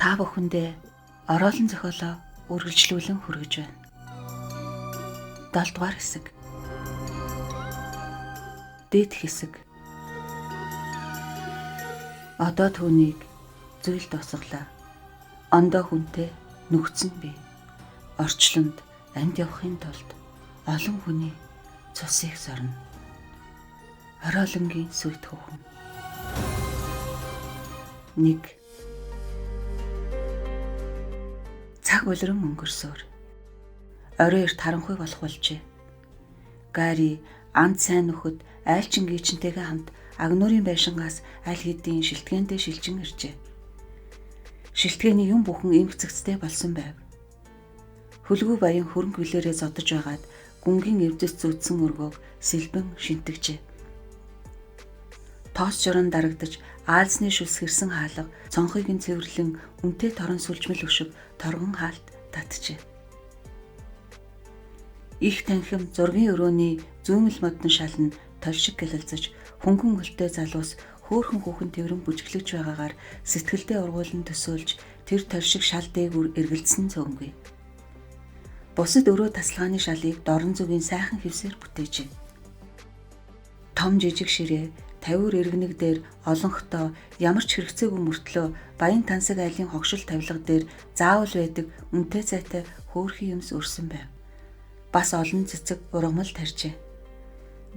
Та бүхэндээ ороолон зохиолоо үргэлжлүүлэн хүргэж байна. 7 дугаар хэсэг. Дээд хэсэг. Одоо түүнийг зүйл дусгалаа. Ондоо хүнтэй нүгцэн би. Орчлонд амьд явахын тулд олон хүний цусыг сорно. Ороолонгийн сүйт хүүхэн. 1. Цаг улиран өнгөрсөөр. Орой эрт харанхуй болох болжээ. Гари анд сайн нөхөд айлчин гийчэнтэйгээ хамт Агнуурын байшингаас аль хэдийн шилтгээндээ шилжин иржээ. Шилтгээний юм бүхэн эмх цэгцтэй болсон байв. Хөлгүү баян хөрөнгө хүлээрээ зодож байгаад гүнгийн эвдэс зүүдсэн өргөөг сэлбэн шинтгэжээ. Тоос жорон дарагдаж аалзны шүлс хэрсэн хаалга цонхыг нь цэвэрлэн үнтэй торон сүлжмэл өшөг торгон хаалт татжээ. Их танхим зургийн өрөөний зүүмэл модон шал нь тол шиг гэлэлзэж хөнгөн хөлтэй залуус хөөхөн хүүхэн тэрэн бүжиглэж байгаагаар сэтгэлдээ ургуулн төсөөлж тэр тол шиг шал дээгүүр эргэлзсэн цөөнгүй. Бусад өрөө тасалгааны шалыг дорн зүгийн сайхан хевсээр бүтээжээ. Том жижиг ширээ тавиур иргэнэг дээр олонхтоо ямар ч хэрэгцээгүй мөртлөө баян тансаг айлын хогшил тавилга дээр заавал байдаг үнэтэй цайтай хөөрхөн юмс өрсөн байв. Бас олон цэцэг ургамал тарьжээ.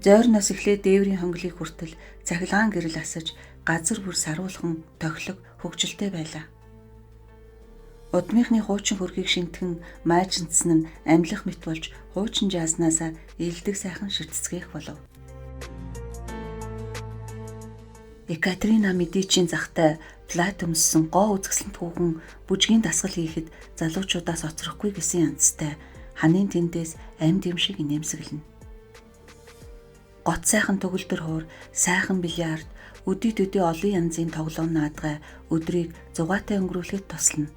Зойрноос эхлээд дээврийн хонглыг хүртэл цахилгаан гэрэл асаж газар бүр саруулхан тохилог хөгжилтэй байлаа. Удмынхны хуучин хөргийг шинтгэн маажинцсан нь амьлах мэт болж хуучин жаазнаасаа илдэг сайхан ширтцгээх болов. Екатерина Медичийн захтай плат өмссөн гоо үзэсгэлэнт хүүхэн бүжгийн дасгал хийхэд залуучуудаас оцрохгүй гэсэн янзтай ханын тэндээс амьд юм шиг инээмсэглэнэ. Гот сайхан төгөлдөр хуур, сайхан бильярд, өдий төдий олон янзын тоглоом наадгай өдрийг зугаатай өнгөрүүлэхэд тослоно.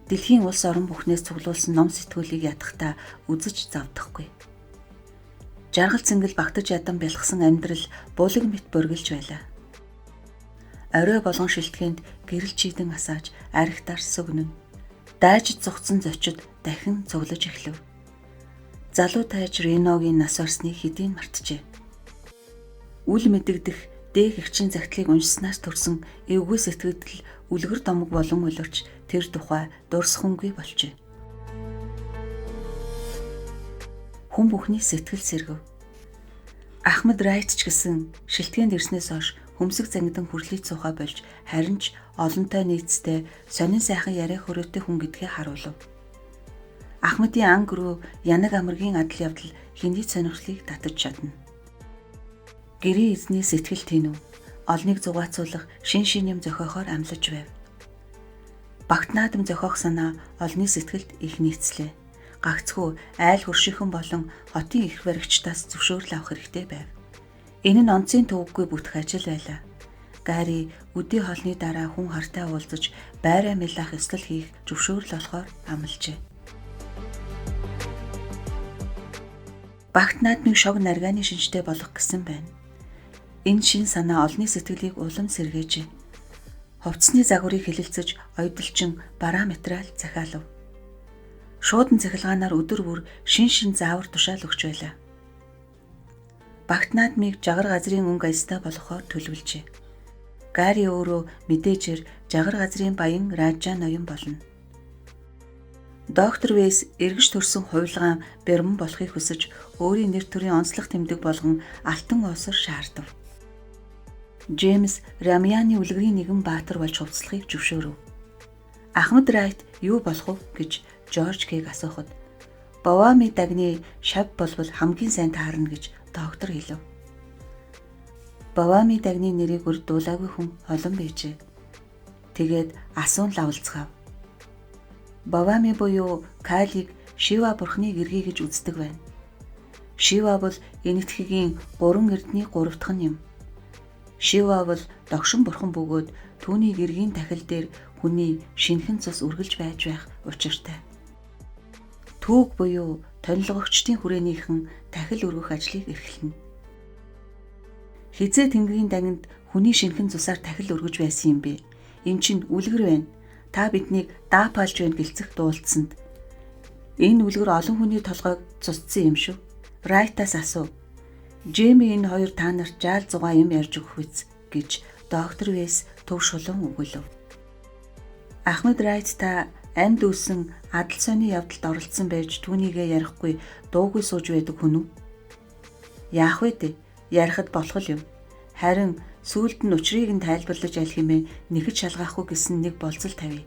Дэлхийн улс орон бүхнээс цуглуулсан ном сэтгүүлийг ядахтаа үзэж завдахгүй. Жаргал цэнгэл багтаж ядан бялхсан амьдрал булаг мэт боргилж байлаа. Орой болгон шилтгээнд гэрэл чийдэн асааж архитаар сүгнэн. Дайжид зугтсан зочид дахин цуглаж эхлэв. Залуу тайж Реногийн нас барсныг хэдийн мартжээ. Үл мэдэгдэх дээх эгчийн загтлыг уншсанаас төрсэн эвгүй сэтгэгдэл үлгэр домог болон улирч тэр тухай дурсахынгүй болжээ. Хүн бүхний сэтгэл сэргэв. Ахмад Райт ч гэсэн шилтгээнд ирснээс хойш хөмсөг зангидан хүрлийт суухаа болж харин ч олонтой нийцтэй сонин сайхан яриа хөрөөтэй хүн гэдгээ харуулв. Ахмадын анги руу янаг амаргийн адал явдал хэний сонирхлыг татаж чадна. Гэрээ эзний сэтгэл тэнүү олныг зугаацуулах шин шин юм зохиохоор амлаж байв. Багт наадам зохиох санаа олны сэтгэлд их нийцлээ. Гагцхүү айл хөршийнхэн болон хотын их баригчдаас зөвшөөрөл авах хэрэгтэй байв. Энэ нь онцын төвөггүй бүтэх ажил байлаа. Гари өдий хоолны дараа хүн хартай уулзаж байраа мэлах ёслол хийх зөвшөөрөл олохоор амлажээ. Багт наадмыг шог наргааны шинжтэй болох гэсэн байна. Энэ шин санаа олны сэтгэлийг улам сэргээжээ. Хувцсны загварыг хэлэлцэж ойдолчин бараа материал захиалав. Шуудан цахилгаанаар өдөр бүр шин шин заавар тушаал өгч байлаа. Багт наадмыг жагар газрын өнгө аястай болгохоор төлөвлөжээ. Гари өөрөө мэдээжээр жагар газрын баян Ража ноён болно. Доктор Вэйс эргэж төрсөн хувилгаан бэрмэн болохыг хүсэж өөрийн нэр төрийн онцлог тэмдэг болгон алтан уусар шаардав. Джеймс Рамьяны үлгэрийн нэгэн баатар болж хувцлахыг зөвшөөрөв. Ахмад Райт юу болох вэ гэж Жорж Кэг асуухад Бовами дагны шав болбол хамгийн сайн таарна гэж доктор хэлв. Бовами дагны нэрийг урд дуулаагүй хүн олон байжээ. Тэгээд асуун лавлцгаав. Бовами буюу Калиг Шива бурхны гэргий гэж үздэг байна. Шива бол Энэтхэгийн гурван эрдний гурав дахь нь юм. Шива бол догшин бурхан бөгөөд түүний гэргийн тахил дээр хүний шинхэн цус үргэлж байж байх учиртай. Түүг буюу тонилгогчдын хүрээнийхэн тахил өргөх ажлыг эрхлэнэ. Хизээ тэнгэрийн дагинд хүний шинхэн цусаар тахил өргөж байсан юм бэ? Эн чинь үлгэр байна. Та биднийг даапалж байна гэлцэх дуулцсанд. Энэ үлгэр олон хүний толгойг цусцсан юм шүү. Райтаас асуу. Джейми энэ хоёр та нарт жаал зугаа юм ярьж өгөх биз гэж доктор Вэс төв шулуун өгүүлв. Ахмад Райт та амьд үүсэн адал соны явдалд оролцсон байж түүнийгээ ярихгүй дуугүй сууж байдаг хүн үү? Яах вэ дээ? Ярихад болох юм. Харин сүүлд нь учрыг нь тайлбарлаж аль хэмээн нэхэд шалгаахгүй гэсэн нэг болцол тавья.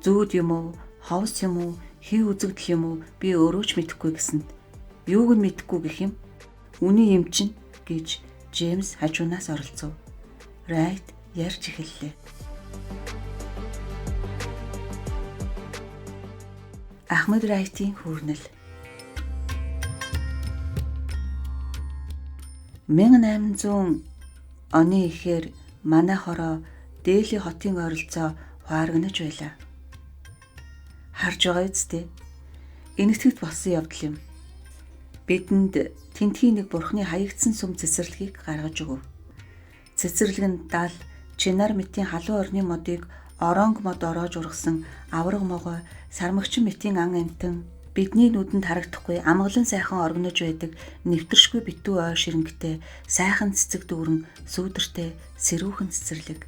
Зүүд юм уу, ховс юм уу, хий үзэгдэл юм уу би өөрөө ч мэдэхгүй гэсэнд. Юуг нь мэдэхгүй гэх юм? Үний юм чинь гэж Джеймс хажуунаас оролцов. Райт ярьж эхэллээ. Ахмад Райтын хүүрнэл. 1800 оны ихээр манай хороо Дели хотын ойролцоо хуаргнаж байлаа. Харж байгаа үсттэй. Энэтхэгт болсон явдал юм. Бидэнд тентхийн нэг бурхны хаягдсан сүм цэцэрлэгийг гаргаж өгөв. Цэцэрлэг нь дал чинар мэтийн халуун орны модыг оронг мод ороож ургасан авраг могой сармагчин мэтийн ан амтан бидний нүдэнд харагдахгүй амгалан сайхан оргинож байдаг нэвтэршгүй битүү ой ширэнгэтэй сайхан цэцэг дүүрэн сүүдэртэй сэрүүхэн цэцэрлэг.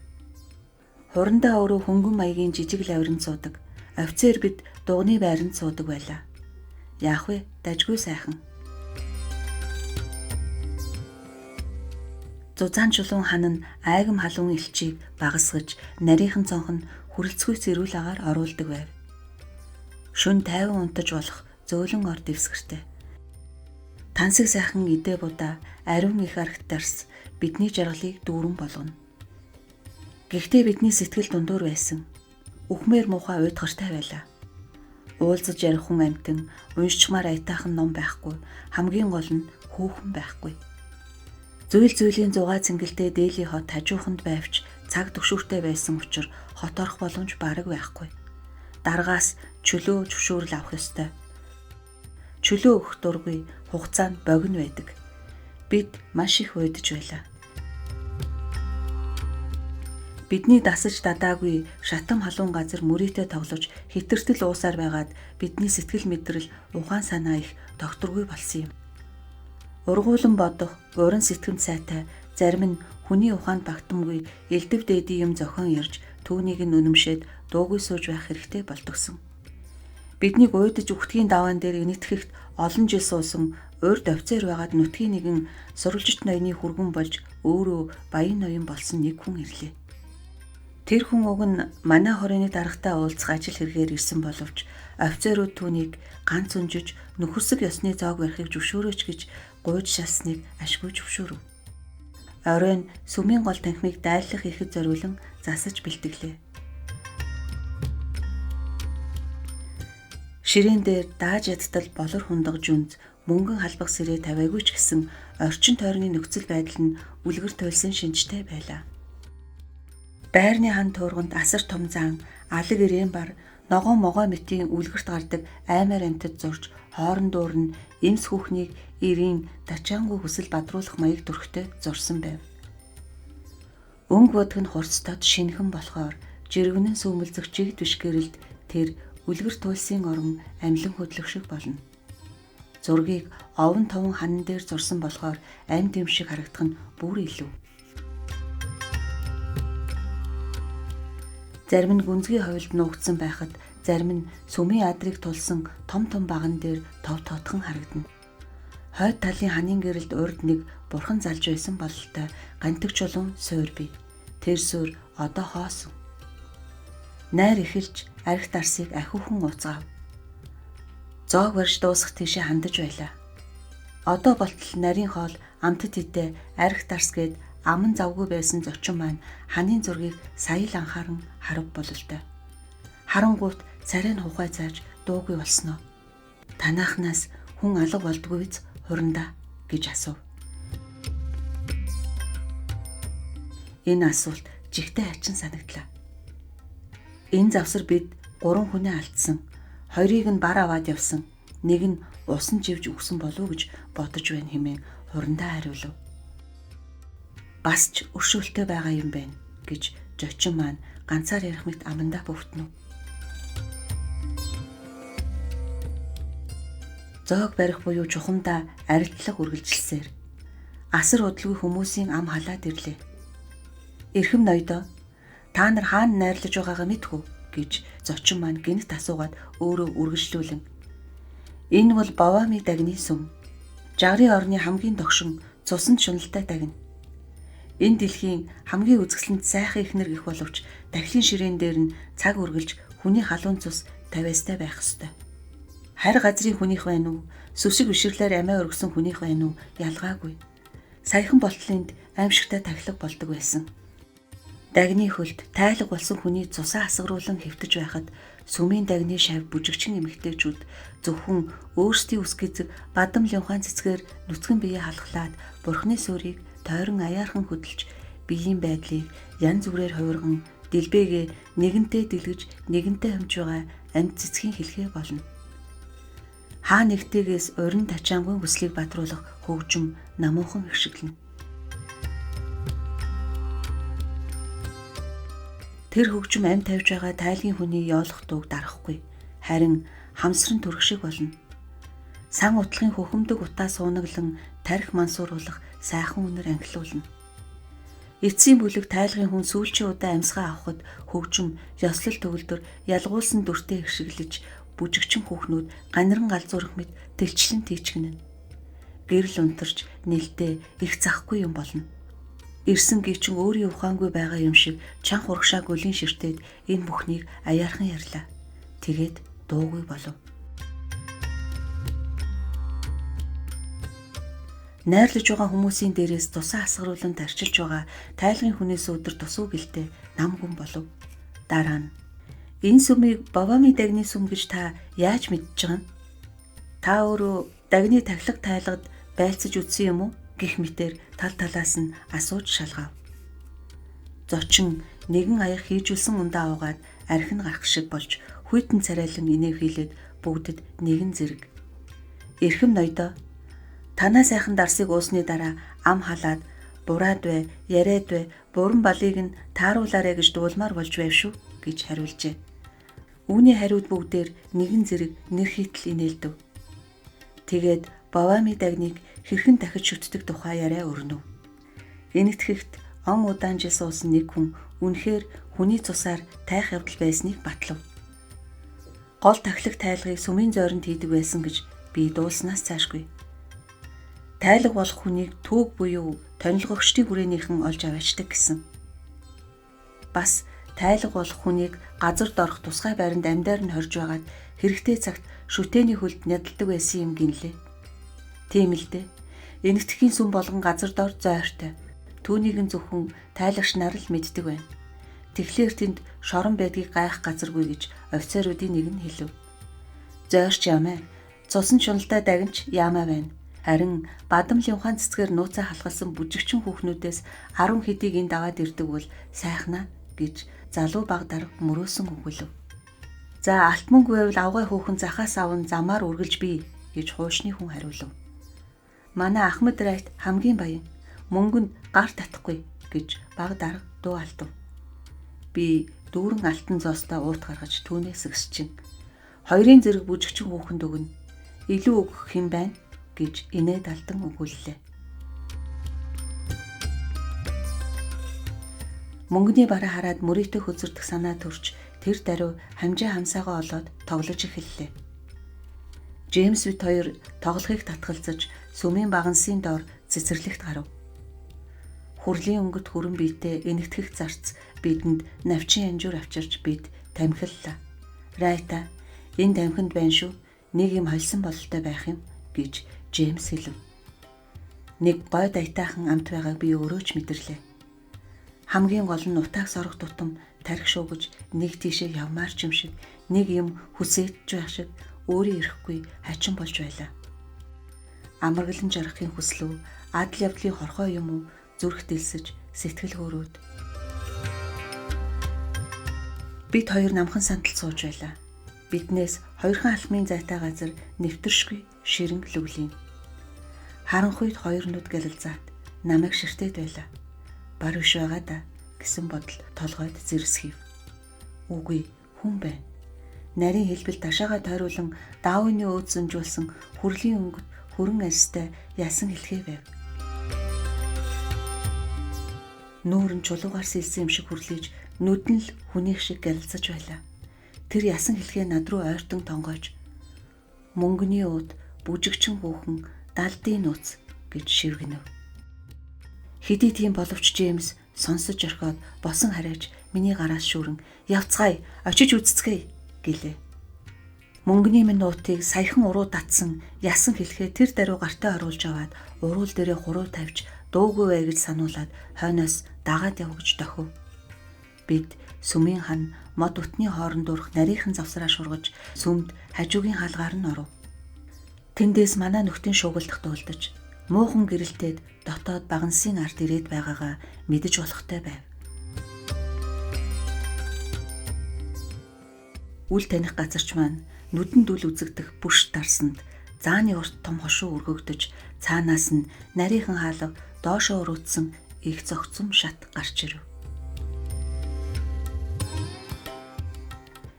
Хурандаа өөрөө хөнгөн маягийн жижиг лавранд суудаг. Офицер бид дугны байранд суудаг байлаа. Яах вэ? Дажгүй сайхан. Зузаан чулуун хан нь айгам халуун элчийг багасгаж нарийнхан цонх нь хүрэлцгүй сэрүүл агаар оруулдаг байв. Шүн 50 унтаж болох зөөлөн ор дэвсгэртэй. Тансаг сайхан идэ будаа ариун их аргат дарс бидний жаргалыг дүүрэн болгоно. Гэхдээ бидний сэтгэл дундуур байсан. Үхмээр муухай уйдгартай байлаа. Уулзаж ярих хүн амтан, уншчмаар аятайхан ном байхгүй, хамгийн гол нь хүүхэн байхгүй. Зүйл зүйлийн зугаа цэнгэлтэй Дели хот хажууханд байвч цаг төгшүүртэй байсан учир хот орох боломж бараг байхгүй. Даргаас чөлөө зөвшөөрөл авах ёстой. Чөлөө өгөх дургүй хугацаа нь богино байдаг. Бид маш их уйдаж байлаа. Бидний дасаж дадаагүй шатам халуун газар мөрийтэй тоглож хитэртэл уусаар байгаад бидний сэтгэл мэдрэл ухаан санаа их тогтворгүй болсон юм. Ургуулan бодох, уран сэтгэмж сайтай, зарим нь хүний ухаанд багтамгүй элдв дээдийн юм зохион ярьж түүнийг нь үнэмшээд дуугүй сууж байх хэрэгтэй болдогсон. Биднийг уйдаж үхтгийн даваан дээр энэтхэхт олон жил суусан урд офицер байгаад нутгийн нэгэн сурвалжит ноёны хүргэн болж өөрөө баян ноён болсон нэг хүн ирлээ. Тэр хүн уг нь манай хорооны даргатай уулзах ажил хэрэгээр ирсэн боловч офицерууд түүнийг ганц өнжиж нөхөрсөг ёсны зоог барихыг зөвшөөрөөч гэж гуйж шалсныг ашгүй зөвшөөрөв. Оройн сүмийн гол танхимыг дайлах ихэд зориулан засаж бэлтгэлээ. Ширээн дээр дааж ядтал болор хундаг жүнз мөнгөн халбах сэрээ тавиагүй ч гэсэн орчин тойрны нөхцөл байдал нь үлгэр туйлсан шинжтэй байлаа. Байрны хан туурганд асар том зан, алаг ирээн бар, ногоон могой мэтийн үлгэрт гардаг аймаар амьтад зурж хоорон дуур нь эмс хүүхнийг эрийн тачаангуй хүсэл бадруулах маяг төрхтэй зурсан байв. Өнгө бодг нь хурцтод шинхэн болохоор жиргэнэн сүүмэлзэх жигд биш гэрэлд тэр үлгэр туйлсын орон амлин хөдлөх шиг болно. Зургийг овон товон ханан дээр зурсан болохоор амьд юм шиг харагдах нь бүр илүү. Зарим нь гүнзгий хувилд нуугдсан байхад зарим нь сүмийн адрыг тулсан том том баган дээр тов тоотхон харагдана. Хойд талын ханын гэрэлд урд нэг бурхан залж байсан бололтой гантэг чулуун суур бий. Тэр суур одоо хоосон. Найр эхэлж арх дарсыг ахиухан уцгаав. Зоог барьж дуусах тийшээ хандаж байлаа. Одоо болтол нарийн хоол амтд идэ арх дарс гээд аман завгүй байсан зочин маань ханын зургийг сая л анхааран харав бололтой. Харангуут царай нь ухай зааж дуугүй болсноо. Танаахнаас хүн алга болдгүй биз хурандаа гэж асуув. Энэ асуулт жигтэй хачин санагдлаа. Энэ завсар бид 3 хүнээ алдсан. 2-ыг нь бар аваад явсан. Нэг нь усан живж өгсөн болов уу гэж бодож байна хэмээн хурандаа хариулв. Бас ч өршөөлтэй байгаа юм байна гэж Зочин маань ганцаар ярих мэт амандаа бөвтнө. Зоог барих буюу чухамдаа арилдлага үргэлжилсээр асар удалгүй хүмүүсийн ам халаад ирлээ. Эрхэм ноёдоо, та нар хаана найрлаж байгаагаа мэдхүү гэж зочин маань гинт асуугаад өөрөө үргэлжлүүлэн. Энэ бол Бовами дагны сүм. Жагрын орны хамгийн догшин цуснд шуналтай дагна. Энэ дэлхийн хамгийн үзэсгэлэнт сайхан эхнэр гэх боловч дахлын ширээн дээр нь цаг үргэлж хүний халуун цус тавиастай байх ёстой. Харь газрын хүнийх байна уу? Сүсэг бишрлээр амиа өргөсөн хүнийх байна уу? Ялгаагүй. Саяхан болтол энд аимшигтай тахилга болдог байсан. Дагны хөлд тайлга болсон хүний цусаа асгаруулан хэвтэж байхад сүмийн дагны шав бүжигчин эмэгтэйчүүд зөвхөн өөрсдийн үс гэзэг бадам линхаан цэцгээр нүцгэн биеэ халахлаад бурхны суурийг тойрон аяархан хөдөлж биеийн байдлыг янз бүрээр хувирган дэлбэгээ нэгэнтээ дэлгэж нэгэнтээ хэмж байгаа амьд цэцгийн хэлхээ болно. Хаа нэгтэйгээс урин тачаангүй хүслийг бадруулах хөгжим намуухан ихшиглэнэ. Тэр хөгжим амь тавьж байгаа тайлгийн хүний ёолох дууг дарахгүй, харин хамсран төрөх шиг болно. Сан утлахын хөхөмдөг утаа суунаглан тарих мансууруулах сайхан үнэр анхлуулна. Эцсийн бүлэг тайлгын хүн сүүлчийн удаа амьсгаа авахад хөгжим ёслол төгөлдөр ялгуулсан дүртэй ихшиглэж бүжигчин хүүхнүүд ганиран галзуурах мэт тэлчлэн тийчгэнэ. Гэрэл унтарч нэлтэй их захгүй юм болно. Ирсэн гийчин өөрийн ухаангүй байгаа юм шиг чанх урагшаа гөлийн ширтээд энэ бүхнийг аяархан ярьлаа. Тэгээд дуугүй болов. Найрлаж байгаа хүмүүсийн дээрээс тусаа асгаруулан тарчилж байгаа тайлгын хүнээс өдөр тусуу гэлтэй нам гүн болов. Дараа нь энэ сүмийг Бовами дагны сүм гэж та яаж мэдж байгаа юм? Та өөрөө дагны тахилга тайлгад байлцаж үтсэн юм уу? Гэх мэтэр тал талаас нь асууж шалгав. Зочин нэгэн аяг хийжүүлсэн ундаа уугаад архи нь гарах шиг болж хүйтэн царайлан инэв хийлээд бүгдэд нэгэн зэрэг. Эрхэм ноёдоо, танаа сайхан дарсыг уусны дараа ам халаад бураад бай, яриад бай, буран балыг нь тааруулаарэ гэж дуулмаар болж байв шүү гэж хариулжээ. Үүний хариуд бүгдээр нэгэн зэрэг нэр хитл инээлдэв. Тэгээд Бовами дагныг хэрхэн дахиж шүтдэг тухай яриа өрнөв. Энэтхэгт он удаан жил суусан нэг хүн үнэхээр хүний цусаар тайх явдал байсныг батлав. Гол тахилга тайлгыг сүмийн зойронд хийдэг байсан гэж би дуулснаас цаашгүй. Тайлга болох хүнийг түүг буюу тонилгогчдын хүрээнийхэн олж аваачдаг гэсэн. Бас тайлга болох хүнийг газар дорох тусгай байранд амьдаар нь хорж байгаад хэрэгтэй цагт шүтээний хөлд нядалдаг байсан юм гинлээ. Тийм л дээ. Энэтхэгийн сүм болгон газар дор зойртой. Түүнийг нь зөвхөн тайлагч нар л мэддэг байна. Тэгэхээр тэнд шорон байдгийг гайх газаргүй гэж офицеруудын нэг нь хэлв. Зойрч ямаа. Цусан шуналтай дагнч яамаа байна. Харин бадамлын ухаан цэцгээр нууцаа халахалсан бүжигчин хүүхнүүдээс 10 хэдийг энд аваад ирдэг бол сайхнаа гэж залуу баг дарга мөрөөсөн өгүүлв. За алт мөнгө байвал авгай хүүхэн захаас аван замаар үргэлж бий гэж хуушны хүн хариулв. Манай Ахмад Райт хамгийн баян мөнгөнд гар татахгүй гэж баг дарга дуу алдав. Би дүүрэн алтан зоостой уут гаргаж түүнээс гисчин. Хоёрын зэрэг бүжигчин хүүхэнд өгнө. Илүү өгөх юм байна гэж инээд алдан өгүүллээ. Мөнгөний бараа хараад мөрийтэй хөзөрдөх санаа төрч тэр даруй хамжаа хамсаагаа олоод тоглож эхэллээ. Джеймс бит хоёр тоглохыг татгалзаж сүмийн багансын доор цэцэрлэгт гарав. Хүрлийн өнгөт хүрэн биетэй энэгтгэх зарц бидэнд навчин янжуур авчирч бид тамхиллаа. Райта энэ тамхинд байна шүү. Нэг юм холсон бололтой байх юм гэж Джеймс хэлв. Нэг гой дайтаахан амт байгааг би өөрөө ч мэдэрлээ. Хамгийн гол нь утааг сорох тутам тарих шуугаж нэг тийшээ явмаар ч юм шиг нэг юм хүсээдж байх шиг өөрөө ирэхгүй хачин болж байлаа. Амарглан жаргахын хүслүү, адал явдлын хорхой юм уу зүрх дэлсэж сэтгэл хөөрөөд. Бид хоёр намхан сандал сууж байлаа. Биднээс хоёрхан алхмын зайтай газар нэвтэршгүй ширэн лүглэн. Харанхуйд хоёр нүд гэлэлзаат намайг ширтээд байлаа. Бар биш байгаа да гэсэн бодол толгойд зэрсгэв. Үгүй, хүн байна. Нарийн хэлбэл ташаага тойруулан даавны өөд зөнжүүлсэн хүрлийн өнгөт хүрэн арьстай ясан хэлхээ байв. Нүүр нь чулуугаар сэлсэн юм шиг хүрлээж нүд нь л хүнийх шиг гялалзаж байлаа. Тэр ясан хэлхээ над руу ойртон тонгойж мөнгөний уут бүжигчин хүүхэн далдын нууц гэж шивгэнэв. Хэдий тийм боловч Джеймс сонсож орхиод босон хараач миний гараас шүүрэн явцгаая очиж үзцгээе гэлээ. Мөнгөний минь нуутыг саяхан уруу татсан ясан хэлхээ тэр даруй гартаа оруулж аваад уруул дээрээ хуруу тавьж дуугүй бай гэж сануулад хойноос дагаад яв гэж дохив. Бид сүмийн хан мод үтний хооронд урах нарийнхан завсраа шургаж сүмд хажуугийн хаалгаар нь оров. Тэндээс манай нөхдийн шуугилдах дуулдаж муухан гэрэлтээд дотоод багансын ард ирээд байгаагаа мэдэж болохтой байв. Үл таних газарч маань нүдэнд үл үзэгдэх бүш дарсанд зааны урт том хошуу өргөгдөж цаанаас нь нарийнхан хаалга доошоо уруудсан их зогцсон шат гарч ирэв.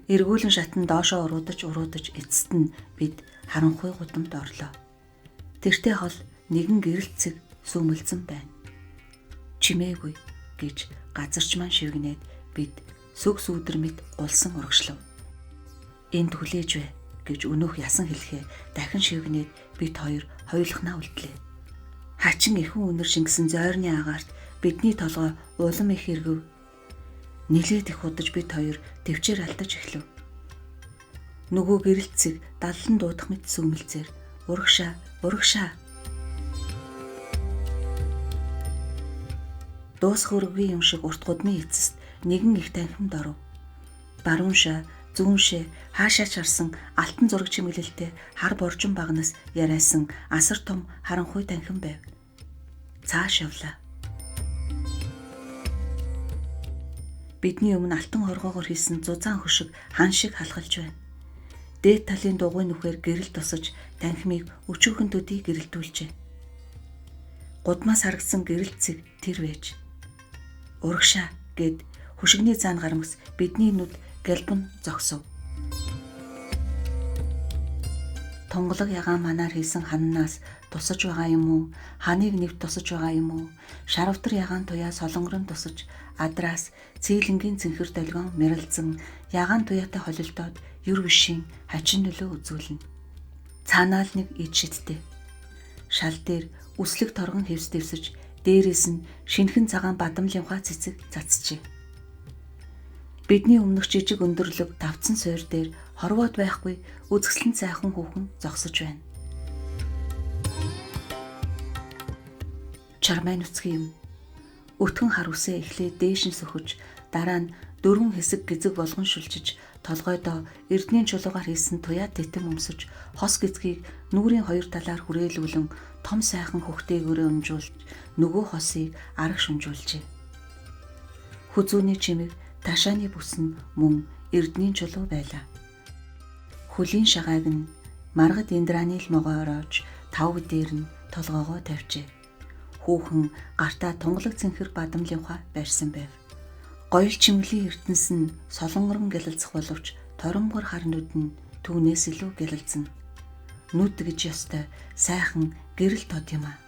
Эргүүлэн шатан доошоо уруудаж эцэст нь бид харанхуй гудамд орлоо. Тэртээ хол нэгэн гэрэлцэг сүүмэлзэн байна. Чимээгүй гэж газарч маань шивгэнээд бид сүг сүүдэр мэт гулсан урагшлав. Энд хүлээж бай гэж өнөөх ясан хэлхээ дахин шивгэнээд бид хоёр хоёулахнаа үлдлээ. Хачин ихэн үнэр шингэсэн зойрны агаарт бидний толгой улам их эргэв. Нилээд их удаж бид хоёр төвчээр алдаж эхлэв. Нөгөө гэрэлцэг даллан дуудах мэт сүүмэлзээр урагшаа урагшаа дуусах өргөгийн юм шиг урт гудмын эцэст нэгэн их танхимд оров. Баруун шаа зүүн шээ хаашаа ч харсан алтан зураг чимэглэлтэй хар боржин багнаас яриасан асар том харанхуй танхим байв. Цааш явлаа. Бидний өмнө алтан хоргоогоор хийсэн зузаан хөшиг хан шиг халахалж байна. Дээд талын дугуй нүхээр гэрэл тусаж танхимыг өчүүхэн төдий гэрэлтүүлжээ. Гудмаас харагдсан гэрэлцэг тэр байж. Урагшаа гэд хөшигний заан гармагс бидний нүд гэлбэн зогсов. Тунгалаг ягаан манаар хийсэн ханнаас тусаж байгаа юм уу? Ханыг нэвт тусаж байгаа юм уу? Шаравтар ягаан туяа солонгорон тусаж адраас цэглэнгийн цэнхэр долгион мэрэлзэн ягаан туяатай холилдоод юр бишийн хачин нөлөө үзүүлнэ. Цаанаал нэг ид шидтэй. Шал дээр үслэг торгон хэвс дэвсэж дээрээс нь шинхэн цагаан бадамлынхаа цэцэг цацжээ. Бидний өмнөх жижиг өндөрлөг давцсан суурь дээр хорвоод байхгүй үзэсгэлэн сайхан хүүхэн зогсож байна. Чармай нүцгэн юм. Өтгөн хар үсээ эхлээд дээш нь сөхөж дараа нь дөрвөн хэсэг гизэг болгон шүлжиж толгойдоо эрдний чулуугаар хийсэн туяа тэтэн өмсөж хос гизгийг нүрийн хоёр талаар хүрээлүүлэн том сайхан хөхтэйгөөрөө унжуулж нөгөө хосыг арга шүнжүүлжээ. Хүзүүний чимэг ташааны бүс нь мөн эрдний чулуу байлаа. Хөлийн шагааг нь маргад индраны л могой ороож тавг дээр нь толгоогоо тавьжээ. Хүүхэн гартаа тунгалаг цэнхэр бадамлынхаа барьсан байв. Гоёл чимэглэлийн ертөнц нь солонгорон гялалзах боловч торомгор хар нүд нь түүнээс илүү гялалзана. Нүд гэж ёстой сайхан гэрэл тод юм аа.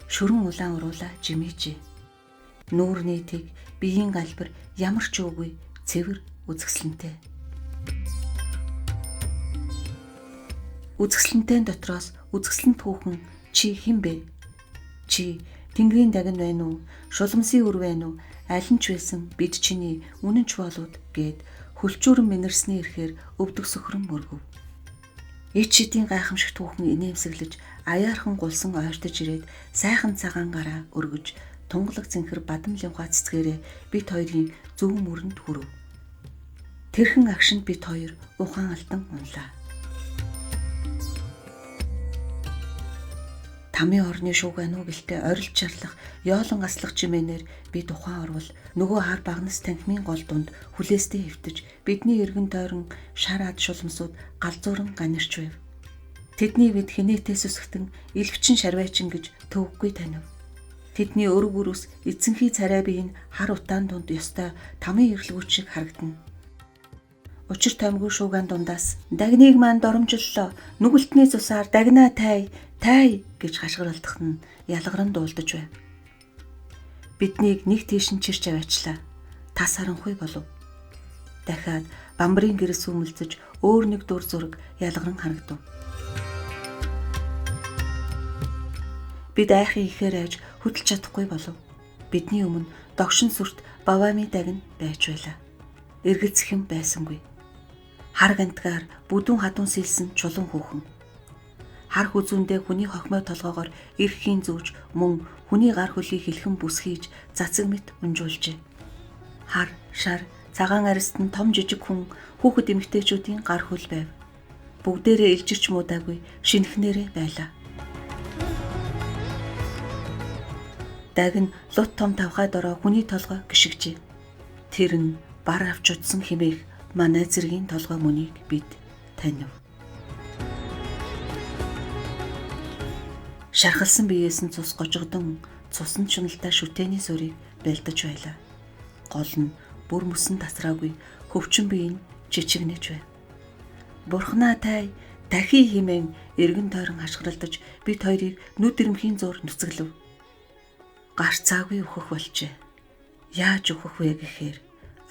Шүрэн улаан уруулаа жимээжээ. Нүүрний тэг биеийн галбир ямар ч үгүй цэвэр үзэсгэлэнтэй. Үзэсгэлэнтэй дотроос үзэсгэлэнт хүүхэн чи хэн бэ? Чи тэнгэрийн дагн байна уу? Шуламсын үр байна уу? Аль нь ч байсан бид чиний үнэн ч болууд гэд хөлчүүрэн мэнэрсний ирэхээр өвдөг сөхрөн мөргөв. Ич шидийн гайхамшигт хүүхэн инээмсэглэж аяархан гулсан ойртож ирээд сайхан цагаан гараа өргөж тунгалаг цэнхэр бадамлынхаа цэцгээрээ бит хоёрын зөв мөрөнд хүрв. Тэрхэн агшинд бит хоёр ухаан алдан унлаа. Тамын орны шүүг ануу гэлтэй орилж чарлах, ёолон аслах чимээнээр бид ухаан орвол нөгөө хар багнас танхимын гол дунд хүлээстэй хэвтэж бидний эргэн тойрон шар ад шуламсууд галзууран ганирч байв. Тэдний бид хинээтэй сүсгтэн илвчин шарвайчин гэж төвөггүй танив. Тэдний өрөг өрөс эзэнхий царай бие нь хар утаан дунд ёстой тамын эрлгүүч шиг харагдана. Учир тоймгүй шууган дундаас дагныг маань доромжллоо. Нүгэлтний цусаар дагнаа тай, тай гэж хашгиралдах нь ялгаран дуулдаж байв. Биднийг нэг тийш нь чирч аваачлаа. Тас харанхуй болов. Дахиад бамбрын гэрэл сүмэлзэж өөр нэг дүр зураг ялгаран харагдав. Бид айхын ихээр айж хөдөлж чадахгүй болов. Бидний өмнө догшин сүрт баваами дагн байж байлаа. Эргэлзэх юм байсангүй. Хар гантгаар бүдүүн хадуун сэлсэн чулуун хүүхэн. Хар хүзүүндээ хүний хохимой толгоогоор эрхийн зүүж мөн хүний гар хөлийг хэлхэн бүсхийж цацаг мэт унжуулжээ. Хар, шар, цагаан арист нь том жижиг хүн хүүхэд эмэгтэйчүүдийн гар хөл байв. Бүгдээрээ илжирч муудаагүй шинэхнээрээ байлаа. Дагн лут том тавхай дороо хүний толгой гიშгжээ. Тэр нь бар авч утсан химээх манай зэргийн толгой мөнийг бид танив. Шархалсан биеэс нь цус гожигдон цусан чуналтай шүтээний сүрийг бэлдэж байлаа. Гол нь бүр мөсөн тасраагүй хөвчин бие нь чичигнэж байв. Бурхнаа тай дахи химэн эргэн тойрон хашгиралдаж бид хоёрыг нүд ирмхийн зуур нүцгэлв. Гарцаагүй өөхөх болжээ. Яаж өөхөх вэ гэхээр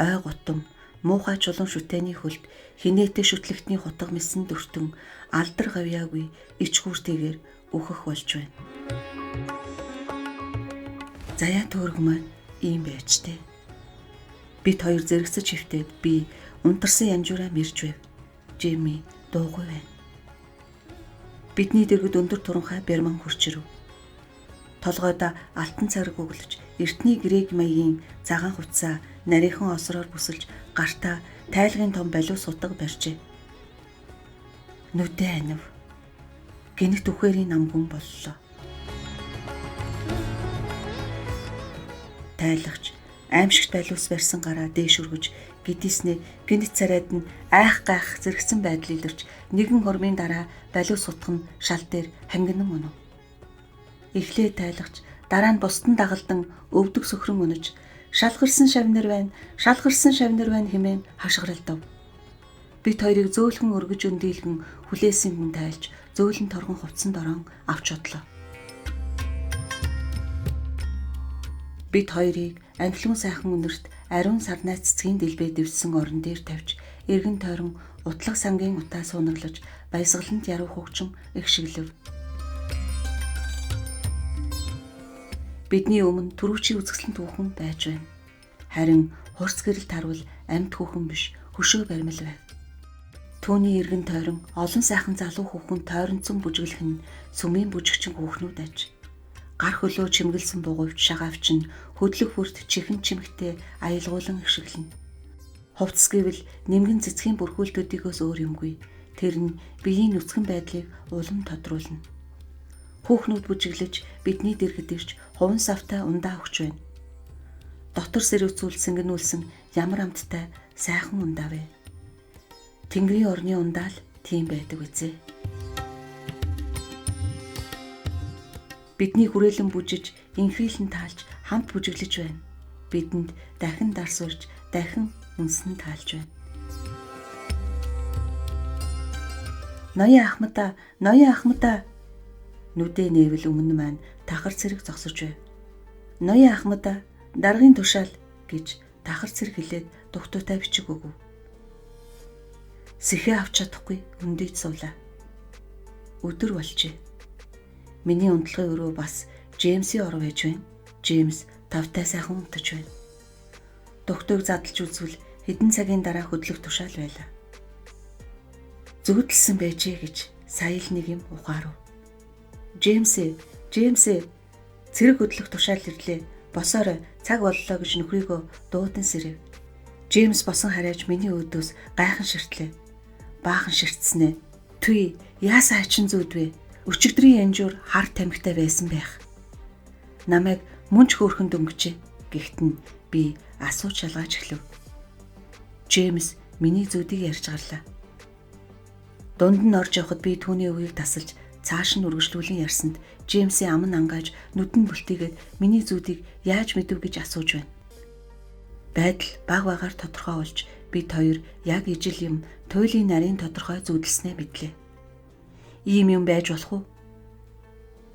ой гутам муухай чулуун шүтээний хөлд хинээтэй шүтлэгтний хутга мэсэн дүртэн алдар гавьяагүй ичгүүртэйгээр өөхөх болж байна. Заяа төөрөг маань ийм байж тээ. Бид хоёр зэрэгцэж хөвтөөд би унтарсан янжуураа мэрж байв. Жими дуугүй байна. Бидний дэргэд өндөр туранхай бэрман хурч ирэв. Толгойдоо алтан цариг өглөж, эртний грек маягийн цагаан хувцсаа нарийнхан осроор бүсэлж гартаа тайлгын том балиус утга барьжээ. Нүдэ анив. Гэнэт үхээрийн намгүн боллоо. Тайлагч аимшигт балиус барьсан гараа дээш өргөж гэдийснээ гэнэт царайд нь айх гайх зэрэгцэн байдал илэрч нэгэн хормын дараа балиус утга нь шал дээр хангинан унав. Эхлээ тайлагч дараа нь бусдын дагалдан өвдөг сөхрөн үнэж шалгарсан шавнар байна, шалгарсан шавнар байна хэмээн хашгиралдав. Бид хоёрыг зөөлхөн өргөж өндийлгэн хүлээсэн хүн тайлж зөөлөн торгон хувцсан дорон авч одлоо. Бид хоёрыг анхлын сайхан үнэрт ариун сарнай цэцгийн дэлбээ дэвссэн орон дээр тавьж эргэн тойрон утлаг сангийн утаа суунаглаж баясгалант яруу хөгжин ихшиглэв. Бидний өмнө түрүүчийн үзэсгэлэн түүхэн байж байна. Харин хурц гэрэл таруул амьд хүүхэн биш хөшөө баримл байв. Түүний эргэн тойрон олон сайхан залуу хүүхэн тойронцон бүжиглэх нь сүмийн бүжигчин хүүхнүүд аж. Гар хөлөө чимгэлсэн бугуйвч шагаавч нь хөдлөх бүрт чихэн чимэгтэй аялгуулан ихшиглэнэ. Хувцас гэвэл нэмгэн цэцгийн бүрхүүлтүүдийгөөс өөр юмгүй. Тэр нь биеийн нүцгэн байдлыг улам тодруулна. Хүүхнүүд бүжиглэж бидний дэргэд ирж хувин савтай ундаа өгч байна. Дотор сэрүүцүүл сэнгэнүүлсэн ямар амттай сайхан ундаа вэ? Тэнгэрийн орны ундаа л тийм байдаг үзээ. Бидний хүрээлэн бүжиж, инхрийлэн таалж хамт бүжиглэж байна. Бидэнд дахин дарс урж, дахин үнсэн таалж байна. Ноён ахмадаа, ноён ахмадаа. Нүдэ нээвэл өмнө маань тахар цэрэг зогсож байв. Ноён ахмадаа, даргын тушаал гэж тахар цэрэг хэлээд дугтуутай бичиг өгөв. Сэхээ авч чадахгүй өндийж суулаа. Өдөр болжээ. Миний унтлагын өрөө бас Джеймсийн оров ээж байна. Джеймс тавтай сайхан унтаж байна. Дугтуйг задлж үзвэл хэдэн цагийн дараа хөдлөх тушаал байлаа. Зүгдэлсэн байжээ гэж сая л нэг юм ухаарав. Джеймсээ, Джеймсээ цэрэг хөдлөх тушаал ирлээ. Босоорой, цаг боллоо гэж нөхрийгөө дуудан сэрэв. Джеймс босон харайж миний өөдөөс гайхан ширтлээ. Баахан ширтснээ. Түи, яасан хачин зүүд вэ? Өчигдрийн янжуур хар тамхитай байсан байх. Намайг мөнч хөөрхөн дөнгөжээ. Гэхдээ нь би асууж шалгааж эхлэв. Джеймс миний зүүдийг ярьж гарлаа. Дунд нь орж явхад би түүний өвийг тасалж цааш нь үргэлжлүүлэн ярьсанд Джеймсийн ам нь ангааж нүд нь бүлтийгээд миний зүүдийг яаж мэдэв гэж асууж байна. Байдал баг багаар тодорхой болж бид хоёр яг ижил юм туйлын нарийн тодорхой зүүдэлснээ мэдлээ. Ийм юм байж болох уу?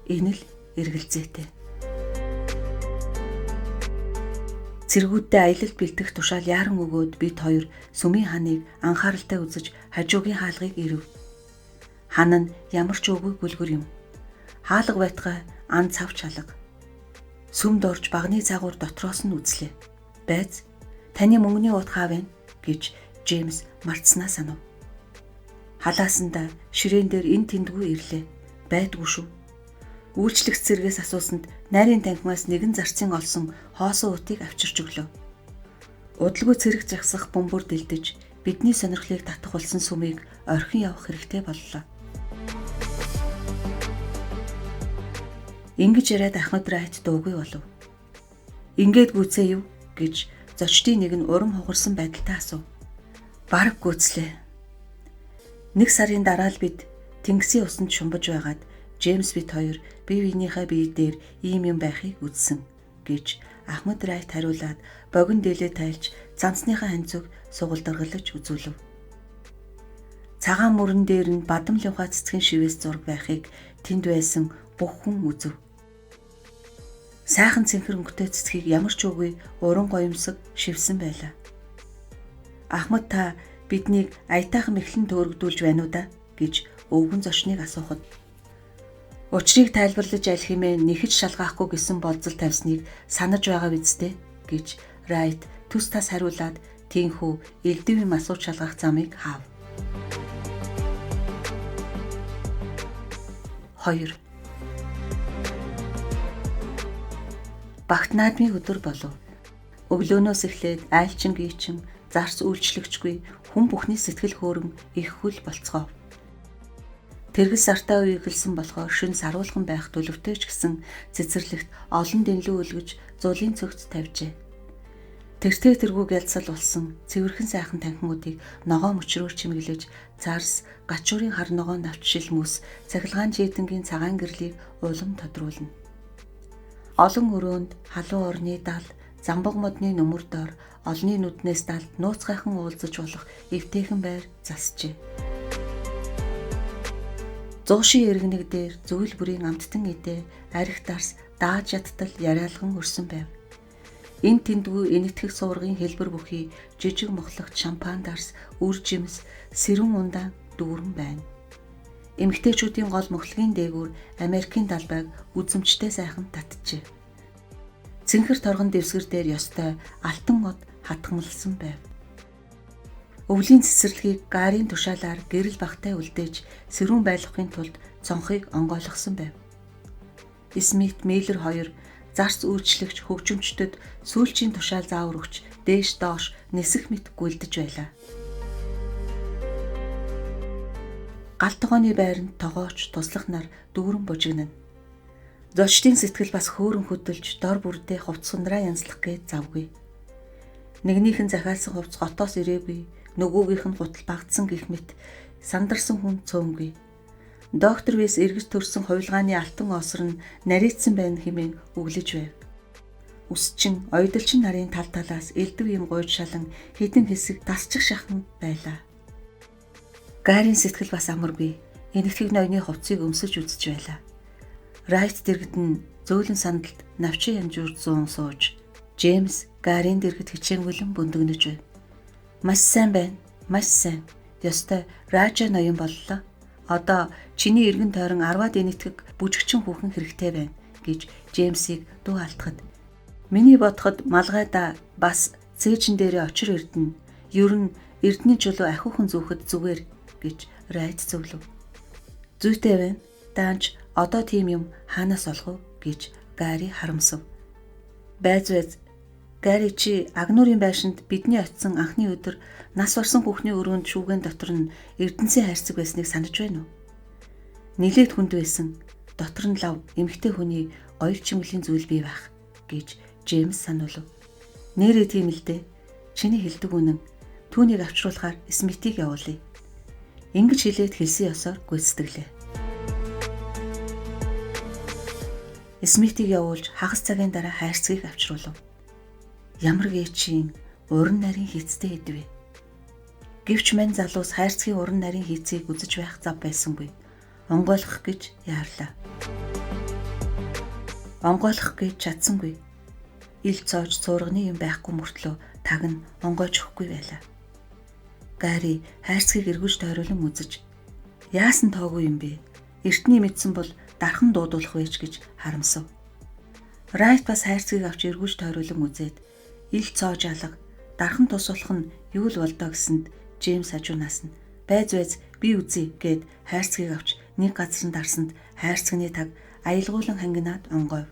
Энэ л эргэлзээтэй. Цэргүүддээ аялалд бэлтгэх тушаал яаран өгөөд бид хоёр сүмийн ханыг анхааралтай үзэж хажуугийн хаалгыг ирэв. Хан нь ямар ч үгүй гүлгэр юм. Хаалга байтгай ан цав чалга. Сүмд орж багны загвар дотроос нь үзлээ. Байз, таны мөнгөний уут хаа вэ гэж Джеймс мартснаа санав. Халаасандаа ширээн дээр эн тэндгүй ирлээ. Байдгүй шүү. Үйлчлэгч цэргээс асуусанд найрын танхимаас нэгэн зарцын олсон хоосон утыг авчирч өглөө. Удалгүй цэрэг загсах бөмбөр дэлдэж бидний сонирхлыг татах болсон сүмийг орхин явах хэрэгтэй боллоо. Ингэж яриад Ахмад Райт дуугүй болов. Ингээд гүйцээ юу гэж зочдын нэг нь урам хугарсан байдалтай асуув. Бараг гүйцлээ. Нэг сарын дараа л бид тэнгисийн усанд шумбаж байгаад Джеймс бит хоёр бие биенийхээ бие дээр ийм юм байхыг үзсэн гэж Ахмад Райт хариулаад богино дээлээ тайлж цамцныхаа ханьцыг сугалдаргалж үзүүлв. Цагаан мөрөн дээр нь бадам лавхаа цэцгийн шивээс зураг байхыг тэнд байсан бүх хүн үзв. Сайхан цэнхэр өнгөтэй цэцгийг ямар ч үгүй уран гоёмсог шивсэн байлаа. Ахмад та биднийг аятайхан мэхлэн төөрөгдүүлж байна уу да гэж өвгөн зочныг асуухад учрыг тайлбарлаж аль хэмээн нэхэж шалгаахгүй гэсэн болзол тавьсныг санаж байгаа биз дээ гэж Райт түс тас хариулаад тийхүү элдв юм асууж шалгах замыг хаав. 2. Багт наадмын өдөр болов. Өглөөнөөс эхлээд айлчин гийчин, зарц үйлчлэгчгүй хүн бүхний сэтгэл хөөрөн их хөл болцгоо. Тэргэл сартай үе эхэлсэн болохоор шүн саруулхан байх төлөвтэй ч гэсэн цэцэрлэгт олон дэнлүү өлгөж зулын цогц тавьжээ. Тэртээ тэргүй гялцал болсон цэвэрхэн сайхан танхимуудыг ногоон мөчрөөр чимэглэж царс гачуурын хар ногоон навчшил мөс цахилгаан чийдэнгийн цагаан гэрлийг улам тодруулна. Олон өрөөнд халуун орны дал, замбаг модны нүмер дор олонний нүднээс далд нууцгайхан уулзаж болох эвтэйхэн байр засжээ. Зуушийн иргэнэг дээр зүйл бүрийн амттан эдээ арх дарс дааж ядтал яриалган өрсөн байв. Энэ тэндгүй энэтхэг суургын хэлбэр бүхий жижиг мохлогт шампан дарс, үр жимс, сэрүүн ундаан дүүрэн байна. Эмэгтэйчүүдийн гол мөхлөгийн дээгүүр Америкийн далбайг үзэмжтэй сайхан татжээ. Цэнхэр торгон дэвсгэр дээр ёстой алтан од хатгамлсан байв. Өвлийн цэцэрлэгийг гарын тушаалаар гэрэл багтай үлдээж сэрүүн байлгахын тулд цонхыг онгойлгосон байв. Смит, Миллер хоёр зарц үйлчлэгч хөгжимчдөд сүүлчийн тушаал заавар өгч дээш доош нисэх мэт гүйлдэж байлаа. Гал тогооны байранд тогооч туслах нар дүүрэн бужигнана. Зочдын сэтгэл бас хөөрөн хөдөлж дор бүрдээ хувцас ундраа янзлах гэж завгүй. Нэгнийх нь захиалсан хувцас готоос ирээгүй, нөгөөгийнх нь гутал багтсан гэх мэт сандарсан хүн цөөнгүй. Доктор Вэс эргэж төрсэн хувилгааны алтан осор нь нарийцсан байна хэмээн өглөж байв. Үсчин, оёдолчин нарын тал талаас элдв юм гуйж шалан хідэн хэсэг тасчих шахан байлаа. Гарийн сэтгэл бас амаргүй. Энэтхэг ноёны хувцсыг өмсөж үзэж байлаа. Райт дэргэд нь зөөлөн сандалд навчин янжуур зуун сууж Джеймс Гарийн дэргэд хичээнгүлэн бүндэгнэж байв. Маш сайн байна. Маш сайн. Ёстой Ража ноён боллоо. Одоо чиний эргэн тойрон 10-аад энэтхэг бүжигчин хүүхэн хэрэгтэй байна гэж Джеймсийг дуу алдахад миний бодоход малгайда бас цээжин дээрээ очир эрдэнэ. Ер нь эрдэнийн чулуу ахиухан зүүхэд зүгээр гэж Райт зөвлөв. Зүйтэй байна. Даанч одоо тийм юм хаанаас олох вэ гэж Гари харамсав. Байз байз Гари чи Агнуурын байшинд бидний очисон анхны өдөр нас барсан хүүхний өрөөнд шүүгэн дотор нь эрдэнсийн хайрцаг байсныг санаж байна уу? Нилээд хүнд байсан. Дотор нь лав эмэгтэй хүний гоёл чимэглэлийн зүйл бий байх гэж Джеймс сануулв. Нээрээ тийм л дээ. Чиний хэлдэг үнэн. Түүнийг авчруулахаар Смитийг явуулъя. Ингэж хэлээд хэлсэн ёсоор гүйцэтгэлээ. Смитийг явуулж хагас цагийн дараа хайрцгийг авчруулав. Ямар гээчийн уран нарийн хийцтэй хэдвэ. Гэвч мань залуус хайрцгийн уран нарийн хийцийг үзэж байх зав байсангүй. Онгойлгох гэж яарлаа. Онгойлгох гэж чадсангүй. Ил цоож цуурганы юм байхгүй мөртлөө таг нь онгойж өгөхгүй байлаа. Гари хайрцгийг эргүүлж тойруулан үзэж яасан тоогүй юм бэ? Эртний мэдсэн бол дархан дуудуулах байж гэж харамсав. Райт бас хайрцгийг авч эргүүлж тойруулан үзээд ил цоож алга дархан тусуулах нь юу л болдоо гэсэнд Джеймс хажуунаас нь байз байз би үзье гэд хайрцгийг авч нэг газар нь дарсанд хайрцагны таг аялгуулан хангинаад онгойв.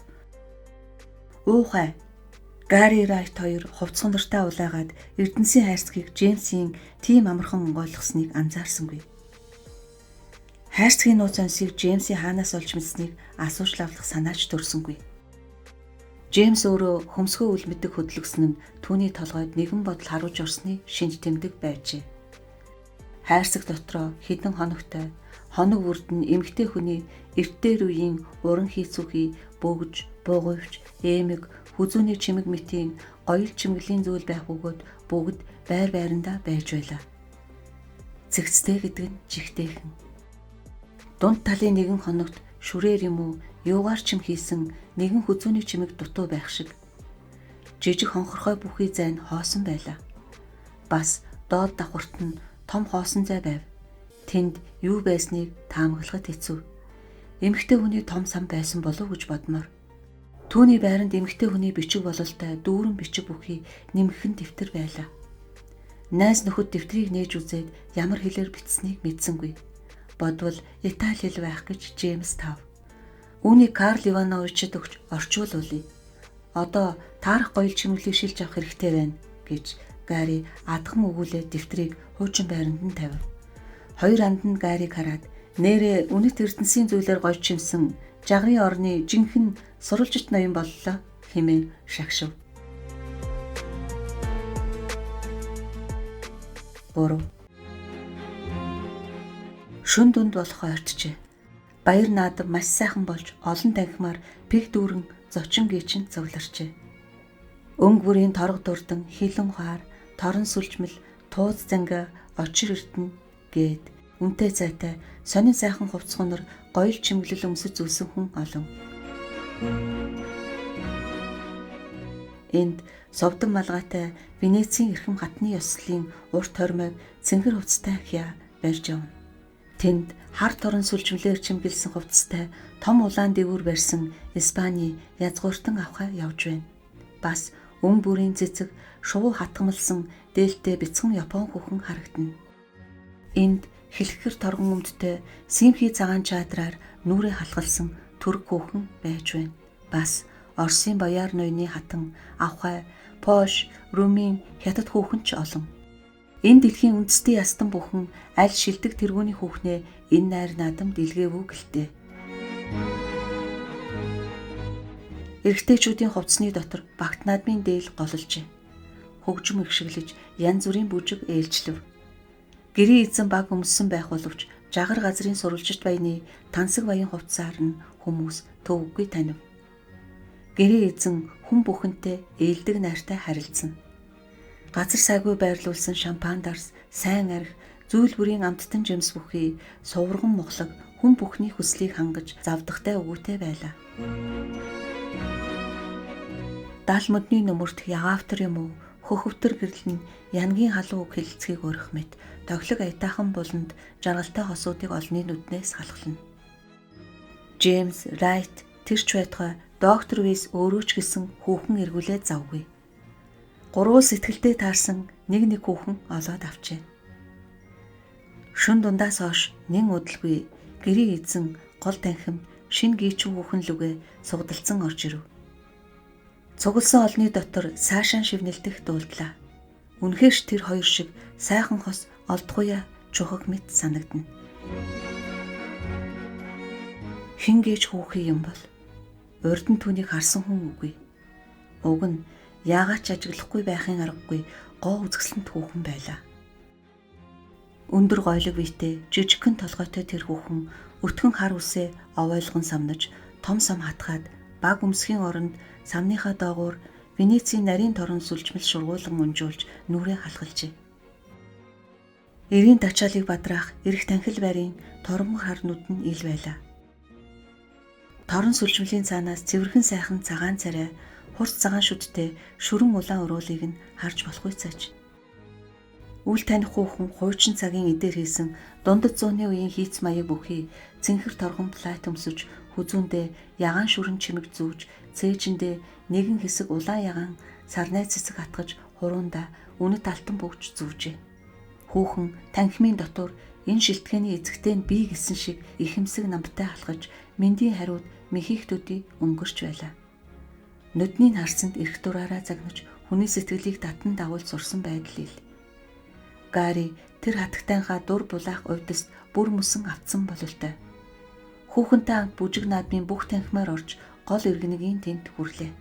Уухай Гари Райт хоёр хувцас хундартай улаагаад Эрдэнэсийн хайрцгийг Джеймсийн тийм амархан онгойлгосныг анзаарсангүй. Хайрцгийн нууц онсыг Джеймсийн хаанаас олж мэдсэнийг асууж лавлах санаач төрсөнгүй. Джеймс өөрөө хөмсгөө үл мэддэг хөдлөгсөн нь түүний толгойд нэгэн бодол харуулж орсны шинж тэмдэг байжээ. Хайрцаг дотроо хэдэн хоногтой хоног бүрд нь эмэгтэй хүний эртээр үеийн уран хийцүүхий бөгж, буугуйвч, эмэг, хүзүүний чимэг мэтийн гоёл чимэглэлийн зүйл байх бөгөөд бүгд байр байрандаа байж байлаа. Цэгцтэй гэдэг нь жигтэйхэн. Дунд талын нэгэн хоногт шүрээр юм уу юугаар чим хийсэн нэгэн хүзүүний чимэг дутуу байх шиг. Жижиг хонхорхой бүхий зайн хоосон байлаа. Бас доод давхарт нь том хоосон зай байв. Тэнд юу байсныг таамаглахад хэцүү. Эмэгтэй хүний том сан байсан болов гэж бодмоор. Түүний байранд эмэгтэй хүний бичиг бололтой дүүрэн бичиг бүхий нэмгхэн дэвтэр байлаа. Найз нөхөд дэвтрийг нээж үзээд ямар хэлээр бичсэнийг мэдсэнгүй. Бодвол Итали хэл байх гэж Джеймс тав. Үүнийг Карл Ивановичд өгч орчуулъя. Одоо таарах гоёл чимэглийг шилж авах хэрэгтэй байна гэж Гари адхан өгүүлээд дэвтрийг хуучин байранд нь тавив. Хоёр анд нь Гариг хараад нээрээ үнэт эрдэнсийн зүйлээр гойж чимсэн жагрын орны жинхэнэ сурвалжит ноён боллоо хэмээн шагшив. 3. Шүн дүнд болох ойртжээ. Баяр наадам маш сайхан болж олон танхимаар пиг дүүрэн зочин гийчин цугларчээ. Өнг бүрийн торго дурдан хилэн хаар, торон сүлжмэл, тууз зангаа, очир эрдэнэ гээд үнтэй цайтай сонин сайхан хувцас хунар гоёл чимэглэл өмсөж зүлсэн хүн олон. Энд совдон малгайтай Венецийн эрхэм хатны ёслолын урт хормойг цэнгэр хувцастай хя барьж явна. Тэнд хар торон сүлжмлээр чимгэлсэн хувцастай том улаан дээгүүр барьсан Испаний язгууртан авхай явж байна. Бас өн бүрийн цэцэг шувуу хатгамлсан дээлтэй бяцхан Япон хүүхэн харагдана. Энд хэлхэр торгон өмдтэй симхи цагаан чаадраар нүрээ халахалсан түрк хүүхэн байж байна. Бас Оросын бояр ноёны хатан авхай, Польш, Румын, Хятад хүүхэн ч олон. Энэ дэлхийн үндэстэн ястан бүхэн аль шилдэг тэргүүний хүүхнээ энэ найр наадам дэлгээвүү гэлтэй. Эрэгтэйчүүдийн хувцсны дотор багт наадмын дээл гололжээ. Хөгжим ихшиглэж янз бүрийн бүжиг ээлжлэв. Гэрийн эзэн баг өмссөн байх боловч жагар газрын сурвалжит баяны тансаг баян хувцсаар нь хүмүүс төвөггүй танив. Гэрийн эзэн хүн бүхэнтэй ээлдэг найртай харилцсан. Газар сайгүй байрлуулсан шампан дарс, сайн арх, зүйл бүрийн амттан жимс бүхий сувраган мухлаг хүн бүхний хүслийг хангаж завдахтай өгөөтэй байлаа. Дал модны нүмерт ягаавтар юм уу, хөхөвтөр гэрэл нь янгийн халуун үг хэлэлцгийг өрөх мэт тоглог аятайхан буланд жаргалтай хосуудыг олонний нүднээс халахлана. Джеймс Райт тэр ч байтугай доктор Вис өөрөө ч гэсэн хүүхэн эргүүлээ завгүй. Гурван сэтгэлдээ таарсан нэг нэг хүүхэн олоод авчээ. Шүн дундаас хойш нэн удалгүй гэрийн эзэн гол танхимд шинэ гийчин хүүхэн лүгэ сугдалцсан орж ирэв. Цугласан олны дотор саашаан шивнэлдэх дуулдлаа. Үнэхээр ч тэр хоёр шиг сайхан хос олдохуяа чухаг мэт санагдана. Хэн гээч хүүхэн юм бол урд нь түүнийг харсан хүн үгүй. Уг нь яагаад ч ажиглахгүй байхын аргагүй гоо үзэсгэлэнт хүүхэн байлаа. Өндөр гойлог биетэй жижигхэн толгойтой тэр хүүхэн өтгөн хар үсээ овойлгон самнаж том сам хатгаад баг өмсгийн оронд самныхаа доогуур Венецийн нарийн торон сүлжмэл шургуулан унжуулж нүрээ халахалжээ. Эрийн тачаалыг бадраах эрх танхил байрын торомго харнууд нь ил байлаа. Торон сүлжмэлийн цаанаас цэвэрхэн сайхан цагаан царай, хурц цагаан шүдтэй шүрэн улаан уруулыг нь харж болохгүй цааж. Үл таних хүүхэн хуучин цагийн эдээр хийсэн дундад зууны үеийн хийц маяг бүхий цэнхэр торгон плат өмсөж хүзүүндээ ягаан шүрэн чимэг зүүж цээжиндээ нэгэн хэсэг улаан ягаан сарнай цэцэг атгаж хуруунда үнэт алтан бөгж зүүжээ. Хүүхэн танхимын дотор энэ шилтгэний эзэгтэй нь би гэсэн шиг ихэмсэг намтай алхаж мэндийн хариуд мэхийх төдий өнгөрч байлаа. Нүдний харсанд эрх дураараа загнаж хүний сэтгэлийг татан дагуул сурсан байдал ил. Гари тэр хатагтайнхаа дур булаах увдист бүр мөсөн автсан бололтой. Хүүхэнтэй хамт бүжиг наадмын бүх танхимаар орж гол иргэнэгийн тэнд хүрлээ.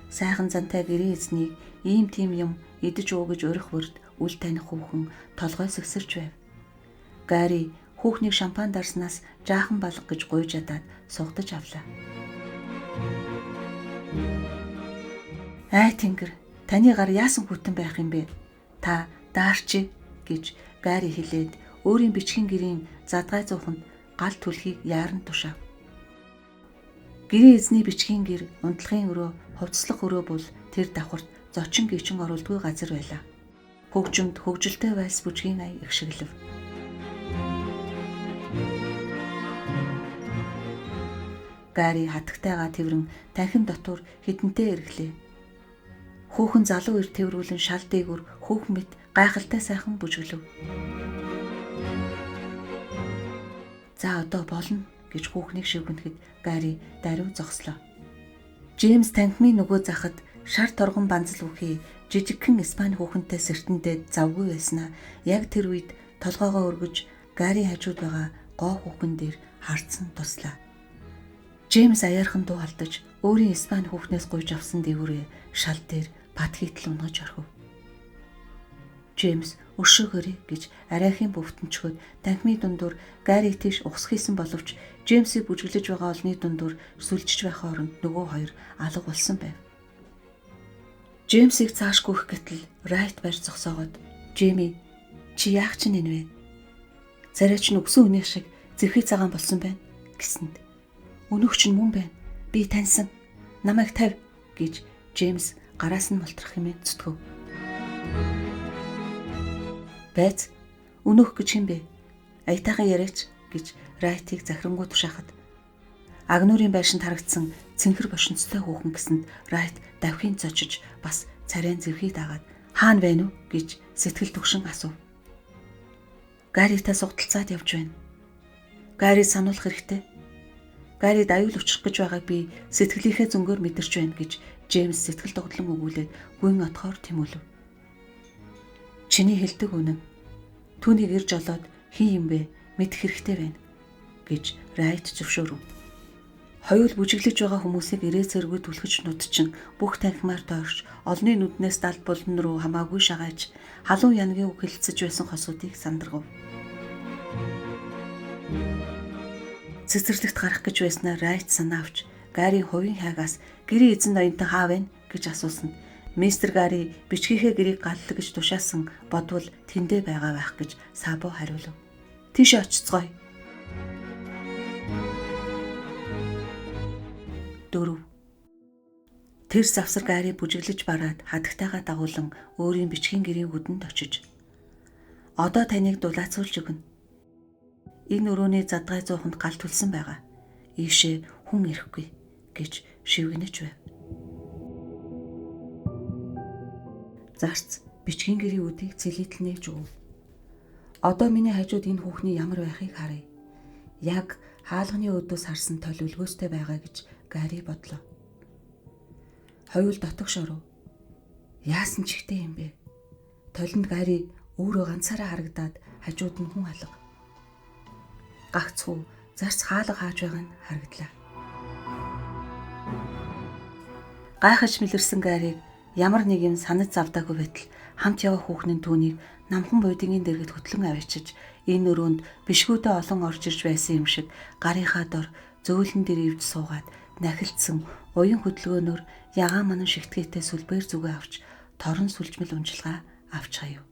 Сайхан зантай гэрийн эзнийг ийм тийм юм идэж уу гэж урих бүрд үл таних хүүхэн толгой сэгсэрч байв. Гари хүүхнийг шампан дарснаас жаахан балга гэж гуйж ядаад сугдаж авлаа. Ай тэнгэр, таны гар яасан хүтэн байх юм бэ? Та даарч гэж Гари хэлээд өөрийн бичгийн гэрийн задгай зууханд гал түлхийг яаран тушаав. Гэрийн эзний бичгийн гэр унтлагын өрөө, хувцаслах өрөө бол тэр давхарт зочин гिчин оруулдгүй газар байлаа. Хөгжимд хөгжилтэй вальс бүжгийн ая ихшиглэв. Гари хатагтайгаа тэрвэн танхим дотор хідэнтэй эргэлээ. Хүүхэн залуу эр тэрвүүлэн шал дээгүр хөөх мэт гайхалтай сайхан бүжиглэв. За одоо болно гэж хүүхнийг шивгэнэхэд Гари даруй зогслоо. Джеймс танхимын нөгөө захад шар торгон банзал бүхий жижигхэн испани хүүхэнтэй сэртэндээ завгүй байснаа яг тэр үед толгоогоо өргөж Гари хажууд байгаа гоо хүүхэн дээр харцсан туслаа. Джеймс аяархан дуу алдаж өөрийн испани хүүхнээс гуйж авсан дээгүүрээ шал дээр пат хийтэл унгаж орхив. Джеймс өшөөгөөрэй гэж арайхийн бөвтөнчгөөд танхимын дундуур Гариг тийш ухсхийсэн боловч Джеймсийг бүжиглэж байгаа олны дундуур сүлжиж байх хооронд нөгөө хоёр алга болсон байв. Джеймсийг цааш гүйх гэтэл Райт барь зогсоогоод "Джейми, чи яах чинь энэ вэ? Царай чинь өгсөн үнийх шиг зэвхий цагаан болсон байна" гэсэнд "Өнөөх чинь мөн байна. Би таньсан. Намайг тавь" гэж Джеймс гараас нь мултрах хэмээн зүтгэв. Байц, өнөөх гэж хэм бэ? Аятайхан яриач гэж Райтыг захирангуй тушаахад Агнуурын байшинд харагдсан цэнхэр бошинцтой хүүхэн гэсэнд Райт давхин зочиж бас царайн зэвхий дагаад хаана байна уу гэж сэтгэл түгшин асуув. Гаритай сугдалцаад явж байна. Гари сануулах хэрэгтэй. Гарид аюул учрах гэж байгааг би сэтгэлийнхээ зөнгөөр мэдэрч байна гэж Джеймс сэтгэл догдлон өгүүлээд гүн отхоор тэмүүлв. Чиний хэлдэг үнэн. Түүнийг ирж олоод хин юм бэ мэдэх хэрэгтэй байна гэж Райт зөвшөөрөв. Хоёул бүжиглэж байгаа хүмүүсийг ирээ цэргүй түлхэж нутчин бүх танхимаар тойрч олны нүднээс далд булан руу хамаагүй шагааж халуун янагийн үг хэлцэж байсан хосуудыг сандаргав. Цэцэрлэгт гарах гэж байснаа Райт санаа авч Гарийн хувийн хайгаас гэрийн эзэн ноёнтой хаа вэ гэж асуусан. Мистер Гари бичгийнхээ гэрийг галлаа гэж тушаасан бодвол тэндээ байгаа байх гэж Сабо хариулв. Тийшээ очицгоё. 4. Тэр завсар Гари бүжиглэж бараад хадагтайгаа дагуулan өөрийн бичгийн гэрийн хүдэнд очиж "Одоо таныг дулаацуулж өгнө. Энэ өрөөний задгай зууханд гал түлсэн байгаа. Ийшээ хүн ирэхгүй" гэж шивгэнэж байв. Зарц бичгийн гэрийн үдийг цэлийтэл нээж өгөв. Одоо миний хажууд энэ хүүхний ямар байхыг харъя. Яг хаалганы өдөөс харсан тол өлгөөстэй байгаа гэж Гари бодлоо. Хоёул дотогш оров. Яасан ч ихтэй юм бэ? Толинд Гари өөрөө ганцаараа харагдаад хажууд нь хүн алга. Гагцхүү зарц хаалга хааж байгаа нь харагдлаа. Гайхаж мэлэрсэн Гариг ямар нэг юм санаж завдаагүй байтал хамт яваа хүүхэн нь түүнийг намхан буйдгийн дэргэд хөтлөн аваачиж энэ өрөөнд бишгүүдээ олон орж ирж байсан юм шиг гарынхаа дор зөөлөн дээр ивж суугаад нахилцсан уян хөдөлгөөнөөр ягаан манан шигтгээтэй сүлбээр зүгээ авч торон сүлжмэл унжилгаа авч хаяв.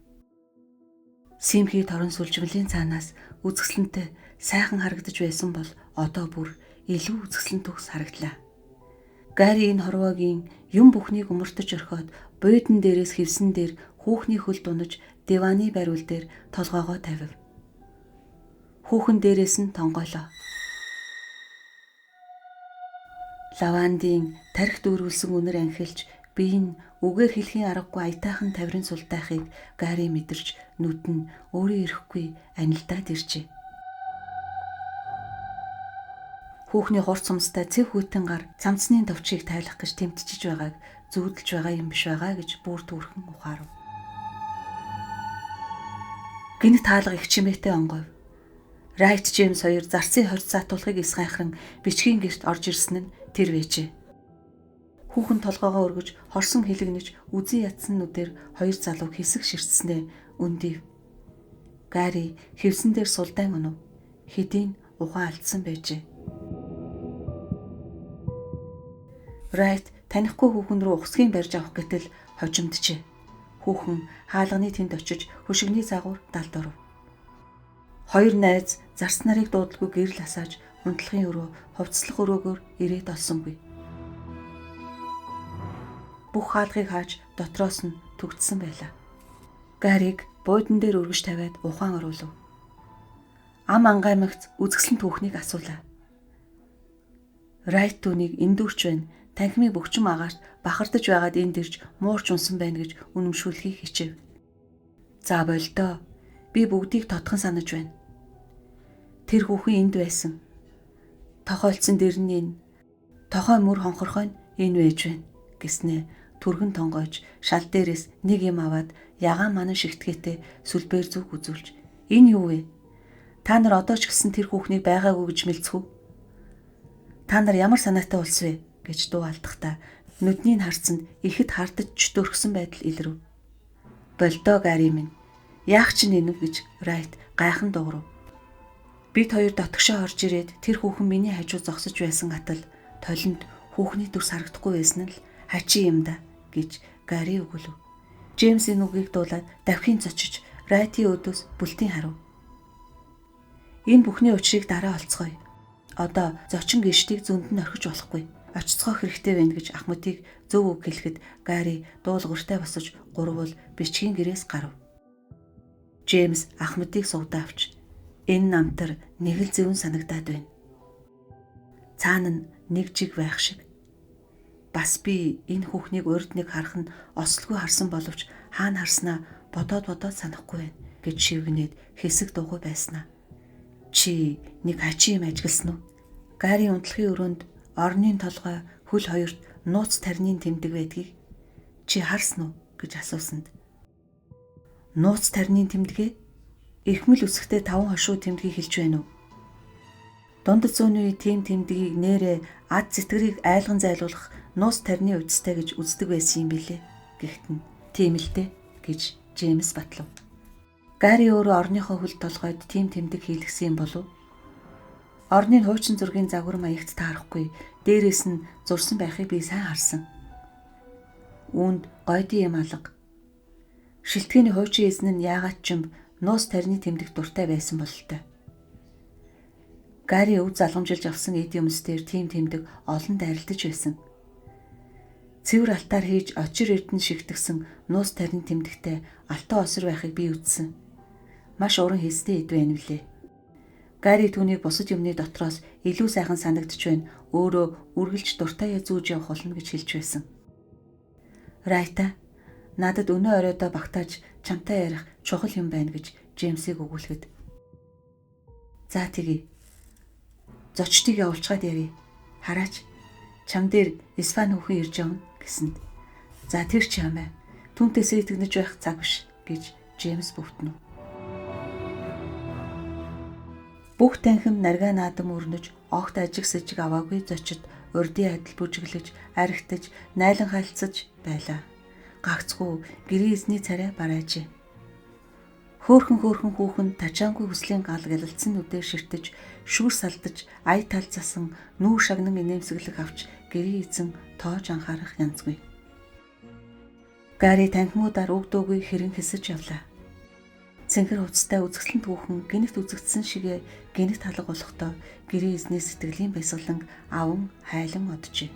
Симхи торон сүлжмэлийн цаанаас үзэсгэлэнтэй сайхан харагдаж байсан бол одоо бүр илүү үзэсгэлэн төгс харагдлаа. Гари энэ хорвоогийн юм бүхнийг өмөртөж орхиод буйдан дээрээс хевсэн дээр хүүхний хөл дунаж диваны бариул дээр толгоогоо тавив. Хүүхэн дээрээс нь тонгойлоо. Лавандын тарих дүүрүүлсэн үнэр анхилж бие нь үгээр хэлхийн аргагүй аятайхан тавирын сулдаахыг Гари мэдэрч нүд нь өөрөө ирэхгүй анилдаад иржээ. Хүүхний хурц сумстай цэв хүйтэн гар цамцны товчийг тайлах гэж тэмтчиж байгааг зүүдэлж байгаа юм биш байгаа гэж бүр түүрхэн ухаарв. Гэнэт таалга их чимээтэй онгойв. Райт Джеймс хоёр зарцын хорь заатуулахыг эс гайхран бичгийн гэрт орж ирсэн нь тэр байжээ. Хүүхэн толгоогоо өргөж хорсон хилэгнэж үзэн ятсан нүдээр хоёр залуу хэсэг ширтснээ өндив. Гари хевсэн дээр сулдаан унав. Хэдийн ухаан алдсан байжээ. Райт танихгүй хүүхэн рүү ухсгийн барьж авах гэтэл хожимджээ. Хүүхэн хаалганы тэнд очиж хөшигний загвар далд оров. Хоёр найз зарц нарыг дуудалгүй гэрэл асааж унтлахын өрөө хувцлах өрөөгөөр ирээд олсонгүй. Бүх хаалгыг хааж дотроос нь түгдсэн байлаа. Гариг буудан дээр өргөж тавиад ухаан оруулав. Ам ангаймагц үзэсгэлэн түүхнийг асуулаа. Райт түүнийг эндүүрч байна. Танхимын бөхчм агаарт бахардаж байгаад энд ирж муурч унсан байна гэж үнэмшүүлэхийг хичээв. За болдоо. Би бүгдийг тодхон санаж байна. Тэр хүүхэн энд байсан. Тохиолдсон дэр нь энэ. Тохой мөр хонхорхой нь энэ байж байна гэснээ түргэн тонгойж шал дээрээс нэг юм аваад ягаан манан шигтгээтэй сүлбээр зүг үзүүлж энэ юу вэ? Та нар одоо ч гэсэн тэр хүүхнийг байгаагүй гэж мэлцэх үү? Та нар ямар санаатай улс вэ гэж дуу алдахдаа нүдний нь харцанд ихэд хардаж чөтөөрхсөн байдал илрэв. Болдоо Гари минь. Яах чинь энэв гэж Райт гайхан дуугарав. Бид хоёр дотгошоо орж ирээд тэр хүүхэн миний хажуу зогсож байсан атал толинд хүүхний дүрс харагдахгүй байсан нь л хачин юм да гэж Гари өгүүлв. Джеймсийн үгийг дуулаад давхин зочиж Райтын өдөөс бүлтийн харав. Энэ бүхний учрыг дараа олцгоё. Одоо зочин гişтийг зөнд нь орхиж болохгүй. Очицгоох хэрэгтэй байна гэж Ахмадыг зөв үг хэлэхэд Гари дуулууртай босож гурвал бичгийн гэрээс гарав. Джеймс Ахмадыг сувдаа авч энэ намтар нэг л зөвөн санагдаад байна. Цаана нь нэг жиг байх шиг. Бас би энэ хүүхнийг урд нэг харах нь ослгүй харсан боловч хаана харснаа бодоод бодоод санахгүй байна гэж шивгэнээд хэсэг дуугүй байснаа. Чи нэг хачин юм ажигласан уу? Гари унтлахын өрөөнд орны толгой хөл хоёрт нууц тарны тэмдэг байдгийг чи харсан уу гэж асуусанд. Нууц тарны тэмдэгэ эрхмэл үсгтэй 5 хошуу тэмдгийг хэлж байна уу? Дунд зууны үе тийм тэмдгийг нэрээ ад зэтгэрийг айлган зайлуулах нууц тарны увдистай гэж үздэг байсан юм билээ. Гэхдээ нь тийм л дээ гэж Джеймс батлав. Гари өөрөө орныхоо хөл толгойд тийм тэмдэг хийлгсэн юм болов? Орны хуучин зургийн загвар маягт таарахгүй дээрээс нь зурсан байхыг би сайн харсан. Үүнд гойдын юм алга. Шилтгэний хуучин эзэн нь яагаад ч юм нуус тарны тэмдэг дуртай байсан бололтой. Гари өв залгамжилж авсан эд юмс дээр тийм тэмдэг олон дайралтаж байсан. Цэвэр алтаар хийж очир эрдэнэ шигтгсэн нуус тарны тэмдэгтэй алтан осор байхыг би үзсэн. Маш уран хийстэй эд байна билээ. Гари түүнийг бусад юмны дотроос илүү сайхан санагдч байна. Өөрөө үргэлж дуртайя зүүж явах болно гэж хэлж байсан. Райта, надад өнөө оройдоо багтааж чамтай ярих чухал юм байна гэж Джеймсийг өгүүлэхэд. За тэгье. Зочдыг явуулчгаад ярив. Хараач, чам дээр Испани хүүхэн ирж явна гэсэнд. За тэр чи юм аа. Түүнтэй сэтгэнэж байх цаг биш гэж Джеймс бөвтнө. Бүх танхим наргаа наадам өрнөж, огт ажиг сэжиг аваагүй зочид урдын адил бүжиглэж, архитаж, найлан хайлцаж байлаа. Гагцхүү гэрийн эзний царай бараажээ. Хөөхөн хөөхөн хүүхэн тачаангүй хүслийн гал гялалцсан нүдээр ширтэж, шүүр салдаж, ая тал засан, нүүр шагнан инээмсэглэх авч гэрийн эзэн тоож анхаарах янзгүй. Гари танхимуудаар үг дуугүй хэрэн хэсэж явлаа. Цэнхэр хувцастай үзэсгэлэнт хүүхэн гинэгт үзэгдсэн шигэ гинэгт халга болохдоо гэрийн эзний сэтгэлийн баясгалан аван хайлан оджээ.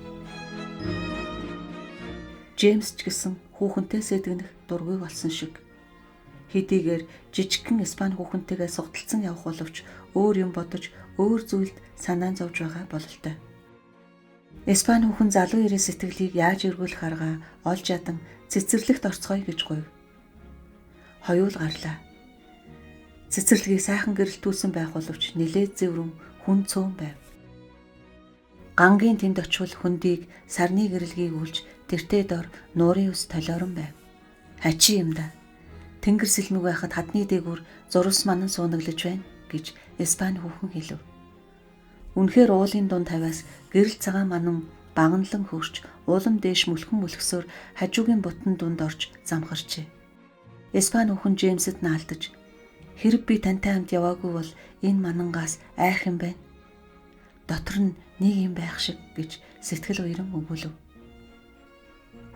Джеймс ч гэсэн хүүхэнтэй сэтгэнэх дургүй болсон шиг. Хэдийгээр жижигхэн испани хүүхэнтэйгээ сугдалцсан явах боловч өөр юм бодож өөр зүйлд санаа зовж байгаа бололтой. Испани хүүхэн залуу ирээ сэтгэлийг яаж эргүүлэх арга олж ядан цэцэрлэгт орцгоё гэж гуйв. Хоёул гарлаа. Цэцэрлэгийг сайхан гэрэлтүүлсэн байх боловч нилээд зэврэн хүн цөөн байв. Гангийн тэнд очивол хөндийг сарны гэрэлгийг үлж тэртээ дор нуурын ус толиорон байв. Хачин юм да. Тэнгэр сэлмэг байхад хадны дээгүүр зурус манан суунаглаж байна гэж испани хүүхэн хэлв. Үнэхээр уулын дунд тавиас гэрэл цагаан манан баганалан хөрч улам дээш мөлхөн мөлхсөөр хажуугийн бутан дунд орж замхарчээ. Испани хүүхэн Джеймсэд наалдаж хэрэг би тантай хамт яваагүй бол энэ манангаас айх юм байна. Дотор нь нэг юм байх шиг гэж сэтгэл уяран өгүүлв.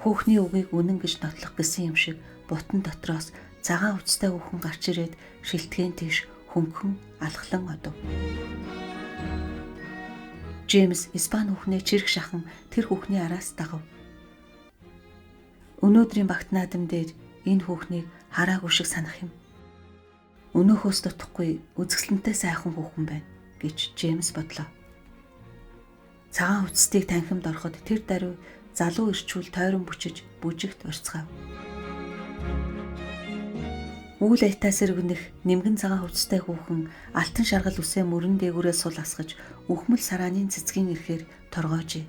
Хүүхний үгийг үнэн гэж нотлох гэсэн юм шиг бутан дотроос цагаан хувцастай хүүхэн гарч ирээд шилтгэн тийш хөнгөн алхлан одов. Джеймс испани хүүхнээ чирэг шахан тэр хүүхний араас дагав. Өнөөдрийн багт наадам дээр энэ хүүхнийг хараагүй шиг санах юм. Өнөөхөөс дутхгүй үзэсгэлэнтэй сайхан хүүхэн байна гэж Джеймс бодлоо. Цагаан хувцастыг танхимд ороход тэр даруй залуу ирчүүл тойрон бүчиж бүжигт урьцгаав. Үйл аятаа сэргэнэх нэмгэн цагаан хувцастай хүүхэн алтан шаргал үсээ мөрөн дээгүүрээ сул асгаж үхмэл сарааны цэцгийн ирэхээр торгоожээ.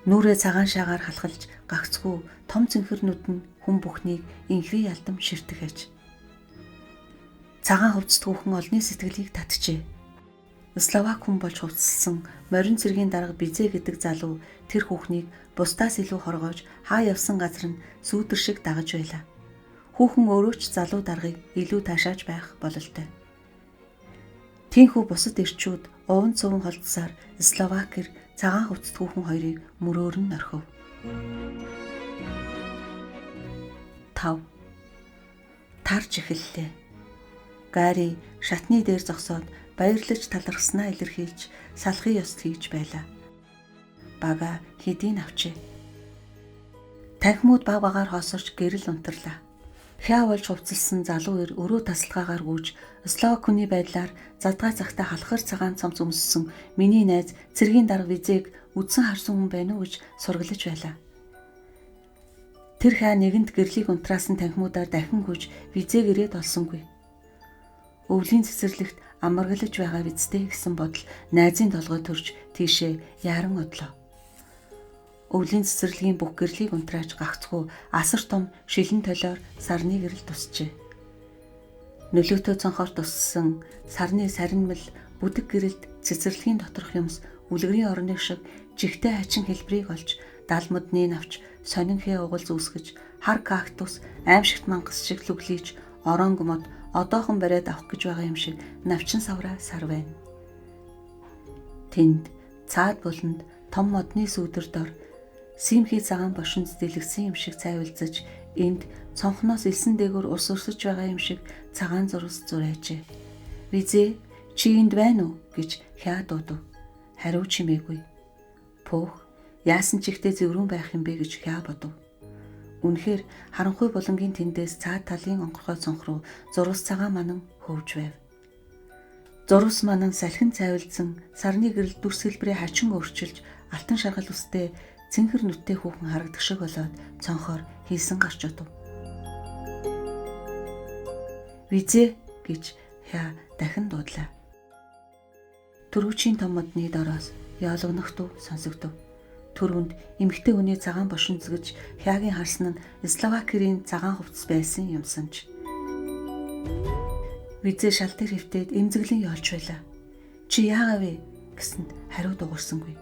Нүрээ цагаан шаагаар халахалж гагцхүү том цэнхэр нүд нь хүн бүхнийг инхрий ялдам ширтэх аж. Цагаан хувцас хүүхэн олны сэтгэлийг татжээ. Словак хүн болж хувцасласан морин цэргийн дарга Бизэ гэдэг залуу тэр хүүхнийг бусдаас илүү хоргоож хаа явсан газар нь сүүдэр шиг дагаж байлаа. Хүүхэн өөрөө ч залуу даргыг илүү таашааж байх бололтой. Тийнхүү бусад ирчүүд уван цуван холдсоор Словакэр цагаан хувцас хүүхэн хоёрыг мөрөөр нь орхив. 5. Тарж эхэллээ. Гари шатны дээр зогсоод баярлаж талархснаа илэрхийлж салхын ёст хийж байлаа. Бага хэдийн авчээ. Танхимууд баг багаар хоосорч гэрэл унтарлаа. Хяа болж хувцалсан залуу эр өрөө тасалгаагаар гүйж Словак хүний байдлаар задгай цагтаа халахар цагаан цамц өмссөн миний найз цэргийн дарга Визэг үдсэн харсан хүн байна уу гэж сургалж байлаа. Тэр хаа нэгэнт гэрлийг унтраасан танхимуудаар дахин гүйж Визэг ирээд олсонгүй. Өвлийн цэцэрлэгт амаргалж байгаа визтэй гэсэн бодол найзын толгой төрж тийшээ яран одлоо. Өвлийн цэцэрлэгийн бүх гэрлийг унтрааж гагцхүү асар том шилэн толиор сарны гэрэл тусчээ. Нөлөөтэй цонхоор туссан сарны сарнимал бүдэг гэрэлд цэцэрлэгийн доторх юмс үлгэрийн орныг шиг жигтэй хачин хэлбэрийг олж дал модны навч сонин хээ угалз үүсгэж хар кактус аимшигт мангас шиг лүглийж оронг мод одоохон бариад авах гэж байгаа юм шиг навчин савраа сар байна. Тэнд цаад буланд том модны сүүдэр дор симхий цагаан бошинд дэлгэсэн юм шиг цайвалзаж энд цонхноос элсэн дээгүүр ус өрсөж байгаа юм шиг цагаан зурс зурайжээ. Визээ чи энд байна уу гэж хяа дуудав. Хариу чимээгүй. Пөөх яасан ч ихтэй зэврүүн байх юм бэ гэж хяа бодов. Үнэхээр харанхуй булангийн тэндээс цаад талын онгорхой цонх руу зурус цагаан манан хөвж байв. Зурус манан салхин цайвалзан сарны гэрэл дүрс хэлбэрээ хачин өөрчилж алтан шаргал үстэй цэнхэр нүдтэй хүүхэн харагдах шиг болоод цонхоор хийсэн гарч одов. Визээ гэж хяа дахин дуудлаа. Төрөвчийн том модны дороос яологнох дуу сонсогдов. Төрөнд эмэгтэй хүний цагаан бошин згэж хяагийн харсан нь Словакийн цагаан хувцас байсан юмсан ч. Визээ шал дээр хэвтээд эмзэглэн ёолж байлаа. Чи яагаа вэ гэсэнд хариу дуурсангүй.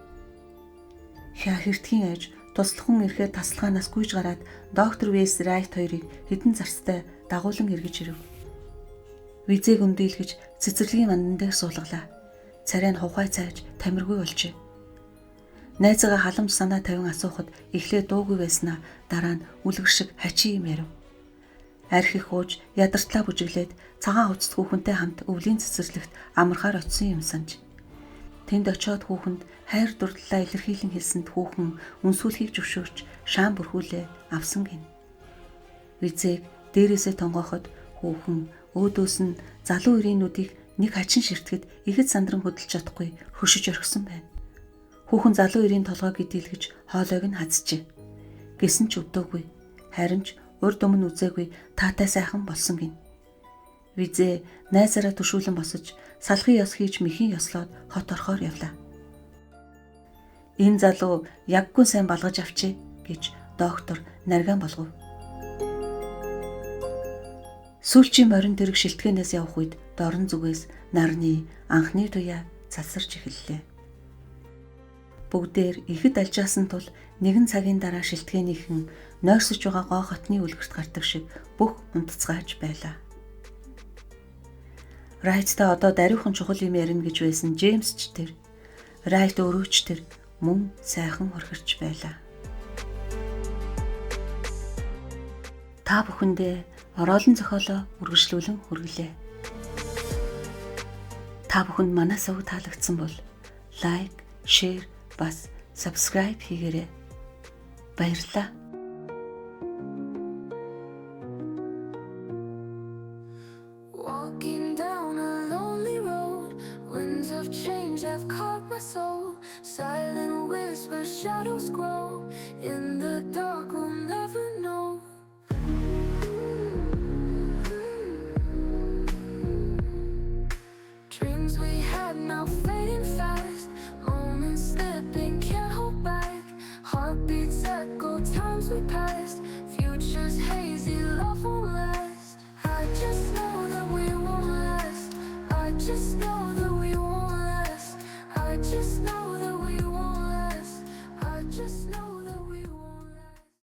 Хяа хэртхийн аж туслах хүн ирэхэд тасалгаанаас гүйж гараад доктор Вэс Райт хоёрыг хэдэн зарцтай дагуулan эргэж ирэв. Визэг өндийлгэж цэцэрлэгийн мандан дээр суулгалаа. Царай нь хувхай цайж тамиргүй болжээ. Найзгаа халамж санаа тавин асуухад эхлээд дуугүй байснаа дараа нь үлгэр шиг хачин юм ярив. Арх их ууж ядартлаа бүжиглээд цагаан хувцас хүүхэнтэй хамт өвлийн цэцэрлэгт амархаар очисон юм санж. Тэнд очиод хүүхэнд хайр дурлалаа илэрхийлэн хэлсэнд хүүхэн үнсүүлэхийг зөвшөөрч шаан бүрхүүлээ авсан гин. Визэг дээрээсээ тонгооход хүүхэн өөдөөс нь залуу ирээнүүдийг нэг хачин ширтгэд ихэд сандран хөдөлж чадахгүй хөшөж орхисон байна. Хүүхэн залуу ирийн толгой гидийлгэж хоолойг нь хазжээ. Гэсэн ч өвдөөгүй. Харин ч урд өмнө үзээгүй таатай сайхан болсон гин. Визээ найзаараа төшүүлэн босож салхын ёс хийж мэхийн ёслоод хот орохоор явлаа. Энэ залуу яггүй сайн балгаж авчээ гэж доктор нарган болгов. Сүүлчийн морин тэрэг шилтгээнээс явах үед дорн зүгээс нарны анхны туяа цалсарч эхэллээ. Бүгдээр ихэд алжаасан тул нэгэн цагийн дараа шилтгээнийхэн нойрсож байгаа гоо хотны үлгэрт гардаг шиг бүх унтцгааж байлаа. Райттай одоо даруйхан чухал юм ярина гэж байсан Джеймс ч тэр, Райт өөрөө ч тэр мөн сайхан хорхирч байлаа. Та бүхэндээ ороолон зохиолоо үргэлжлүүлэн хүргэлээ. Та бүхэнд манай сувг таалагдсан бол лайк, share бас subscribe хийгээрэй. Баярлалаа. Walking down a lonely road, winds of change have caught my soul. Silent whispers, shadows grow.